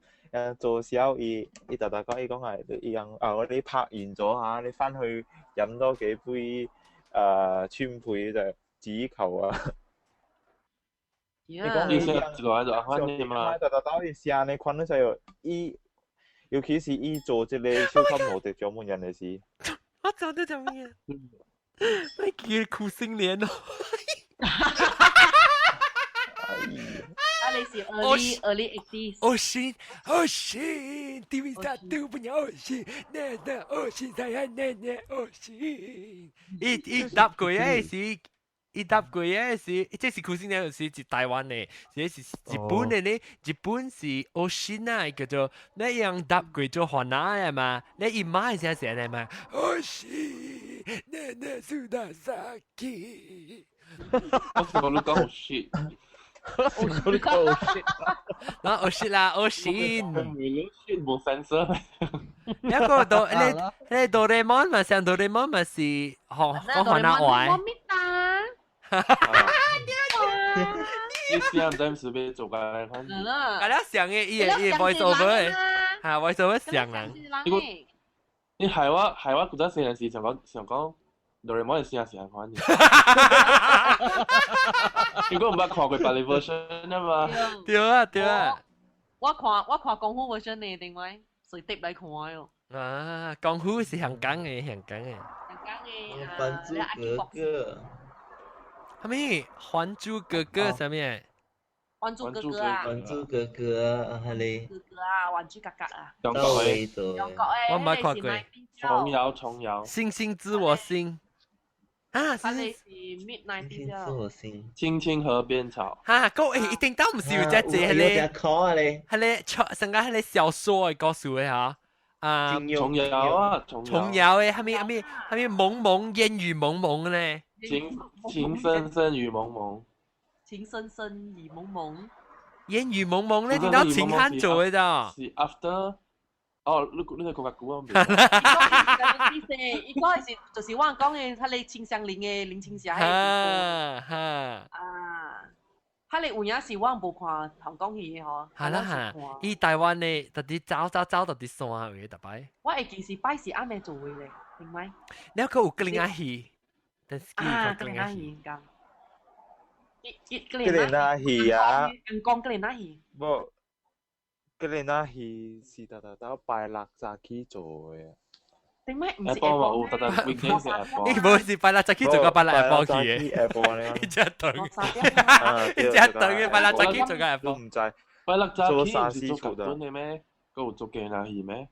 做痟，伊伊豆豆講，伊講係伊人啊，我哋拍完咗嚇，你翻去飲多幾杯川貝就。止球啊！你講你先一落來就按款嘛。豆豆豆伊聲呢款，你知伊，尤其是伊做這個超級無敵獎門人的時。我做得做咩？我叫苦心蓮哦。啊，你是 early early 80s。我信，我信，TV 三都不要信，那那我信，在那那我信。伊伊答過嘅是。伊答過嘅是，這是苦心蓮，是是台灣的，這是日本的呢。日本是我信啊，叫做那樣答過做番仔的嘛。你伊媽是啥來嘛？我信，那那蘇打沙基。我是講你講 shit。我是講你講 shit。嗱，我信啦，我信。你 shit 無 sensor。一個哆你你哆啦 A 夢嘛，上哆啦 A 夢嘛是學講番仔話。哈哈哈！你想暫時別做個反正。啊，了上嘅伊個伊個 voice over 嘅，嚇 voice over 上人。你係我係我古早細陣時想講想講，哆啦 A 夢嘅聲是按款嘅。如果唔捌看過別個 version 啊嘛。對啊對啊。我看我看功夫 version 呢，定位隨碟來看喲。啊，功夫是香港嘅，香港嘅。香港嘅。還珠格格。係咪？還珠格格啥物？還珠格格啊！還珠格格係你。格格啊，還珠格格啊。中國嘅。中國嘅。我唔捌看過。瓊瑤，瓊瑤。星星知我心。啊！啊，你是 mid 90s 知我心。青青河邊草。哈，個一定都唔是有隻字係咧。係咧，成個係咧小說嘅故事嘅嚇。啊，瓊瑤啊，瓊瑤嘅，係咪係咪係咪濛濛煙雨濛濛咧？情情深深雨濛濛，情深深雨濛濛，煙雨濛濛咧，聽到秦漢做嘅咋？是 after 哦，你你講較久啊？伊講是就是我講的，彼个清香林的林青霞。哈哈。啊，彼个有影是我無看香港戲的吼。係啦係啦，伊台灣的特啲走走走到啲山位特擺。我會記是拜是暗暝做的咧，明白？你個有格林仔戲，但是啊，格林仔戲咁。格林仔戲啊！講格林仔戲。無。格林仔戲是特特到拜六早起做的。點解唔是下晡嘛有，特特 weekend 是下晡。伊無是拜六早起做個拜六下晡去的。一隻等，一隻等嘅拜六早起做個下晡。唔知。拜六早起唔是做日本的咩？閣有做雞仔戲咩？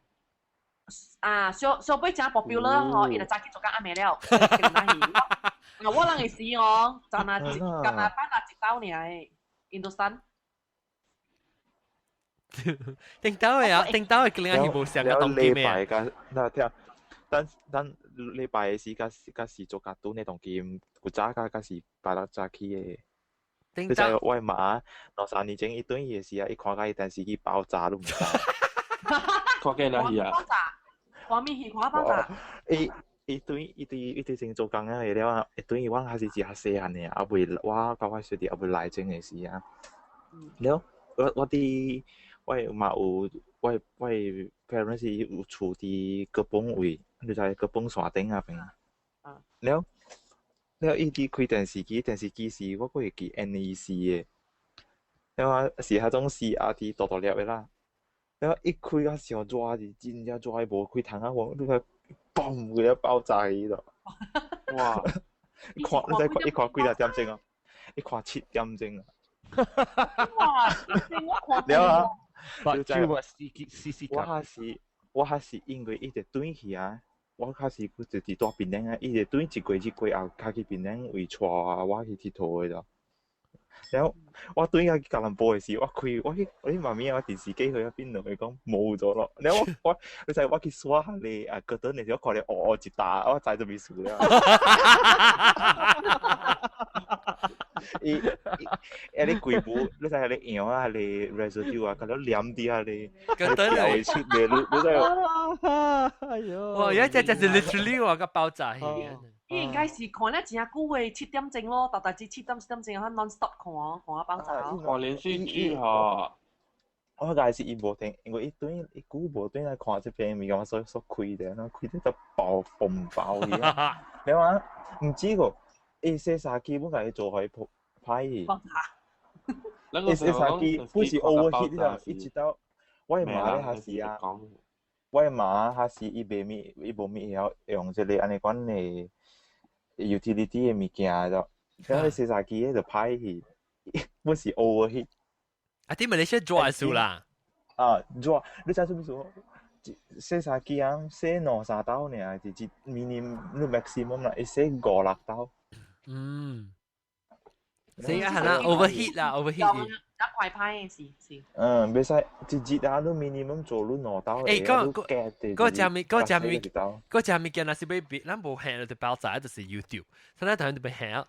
啊，小小尾真 popular 吼，伊就早起做到暗暝了。格林仔戲。啊，我人會時哦，就那一，干那拜六一晝爾，印度山。頂到的啊，頂到的格林仔戲無上個當今禮拜甲那聽，等等禮拜的時，甲甲是做較短的當今，古早甲甲是拜六早起的。你知我媽兩三年前伊轉去的時啊，伊看甲伊電視機爆炸都毋知。看見哪戲啊？爆炸，看咩戲？看爆炸。伊伊對伊對伊對先做工啊，了啊，伊對伊我還是真細漢的，猶未我佮我小弟猶未來前的時啊。了，我我佇。我嘛有，我我 parents 是有厝佇高峰位，你知高峰山頂那邊。了了，伊佇開電視機，電視機是我閣會記 NEC 的，了啊是彼種 CRT 大大粒的啦。了一開啊，上熱是真正熱，無開窗啊，我你看，嘣，規個爆炸去咯。哇！一看你知看一看幾若點鐘啊？一看7點鐘啊！哇！我看了啊！目睭嘛，C C 我還是我還是因為伊直轉去啊，我較是就佇大檳城啊，伊直轉一過一過後，較去檳城位帶我去𨑨迌的咯。然後我轉去吉隆坡的時，我開我去我去媽咪啊，我電視機去遐變落去講無咗咯。然後我我你知我去刷下咧啊，嗰陣的時我看著烏烏一沓，我知做物事了。伊伊遐咧規部，你知遐咧羊啊，遐咧 residue 啊，佮了黏佇遐咧，嗰陣出來，你你知？哎喲！哇！一隻隻是 literally 話個爆炸戲。伊應該是看了真久的7點鐘咯，逐逐日7點7點鐘，佢 non stop 看看爆炸。看連續劇吼。我該是伊無停，因為伊轉伊久無轉來看這邊物件，所以所開的，然後開得就爆風爆去。你話毋止個，伊洗衫機本來做予伊歹去。伊洗衫機不是 overheat 啦，一直到我的媽咧還是啊，我的媽還是伊袂物，伊無物會曉用這个按呢款的 utility 的物件就，然後洗衫機就歹去，本是 overheat。啊！啲咪你識做數啦？啊，做你知啥物事？洗衫機啊，洗兩三斗爾，是一 minimum maximum 啦，會洗五六斗。嗯。所以係啦，overheat 啦，overheat。一塊派是是。嗯，袂使一日啊，你 minimum 做你兩斗。欸，嗰個嗰隻物，嗰隻物，嗰隻物件若是欲變，咱無下就爆炸，就是 YouTube。所以咱台灣就欲下。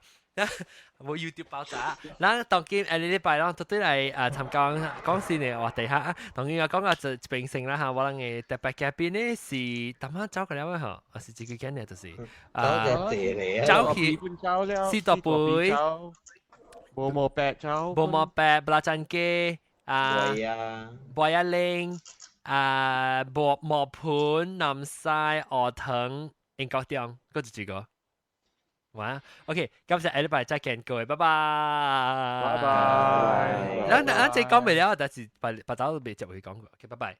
無 YouTube 爆炸，咱當今下禮拜咱絕對來啊參加講先的話題哈。當今啊講啊就一邊先啦哈，我人的特別嘉賓呢是淡仔走過了吼，啊是這個今日就是啊，走去士多啤，無毛白走，無毛白布拉贊雞啊，博一玲啊，磨磨盤南西鵝藤英國中，嗰就這個。哇，OK，今日下禮拜再見各位，拜拜。拜拜。咱咱這講未了，但是白白早都未接回講過，OK，拜拜。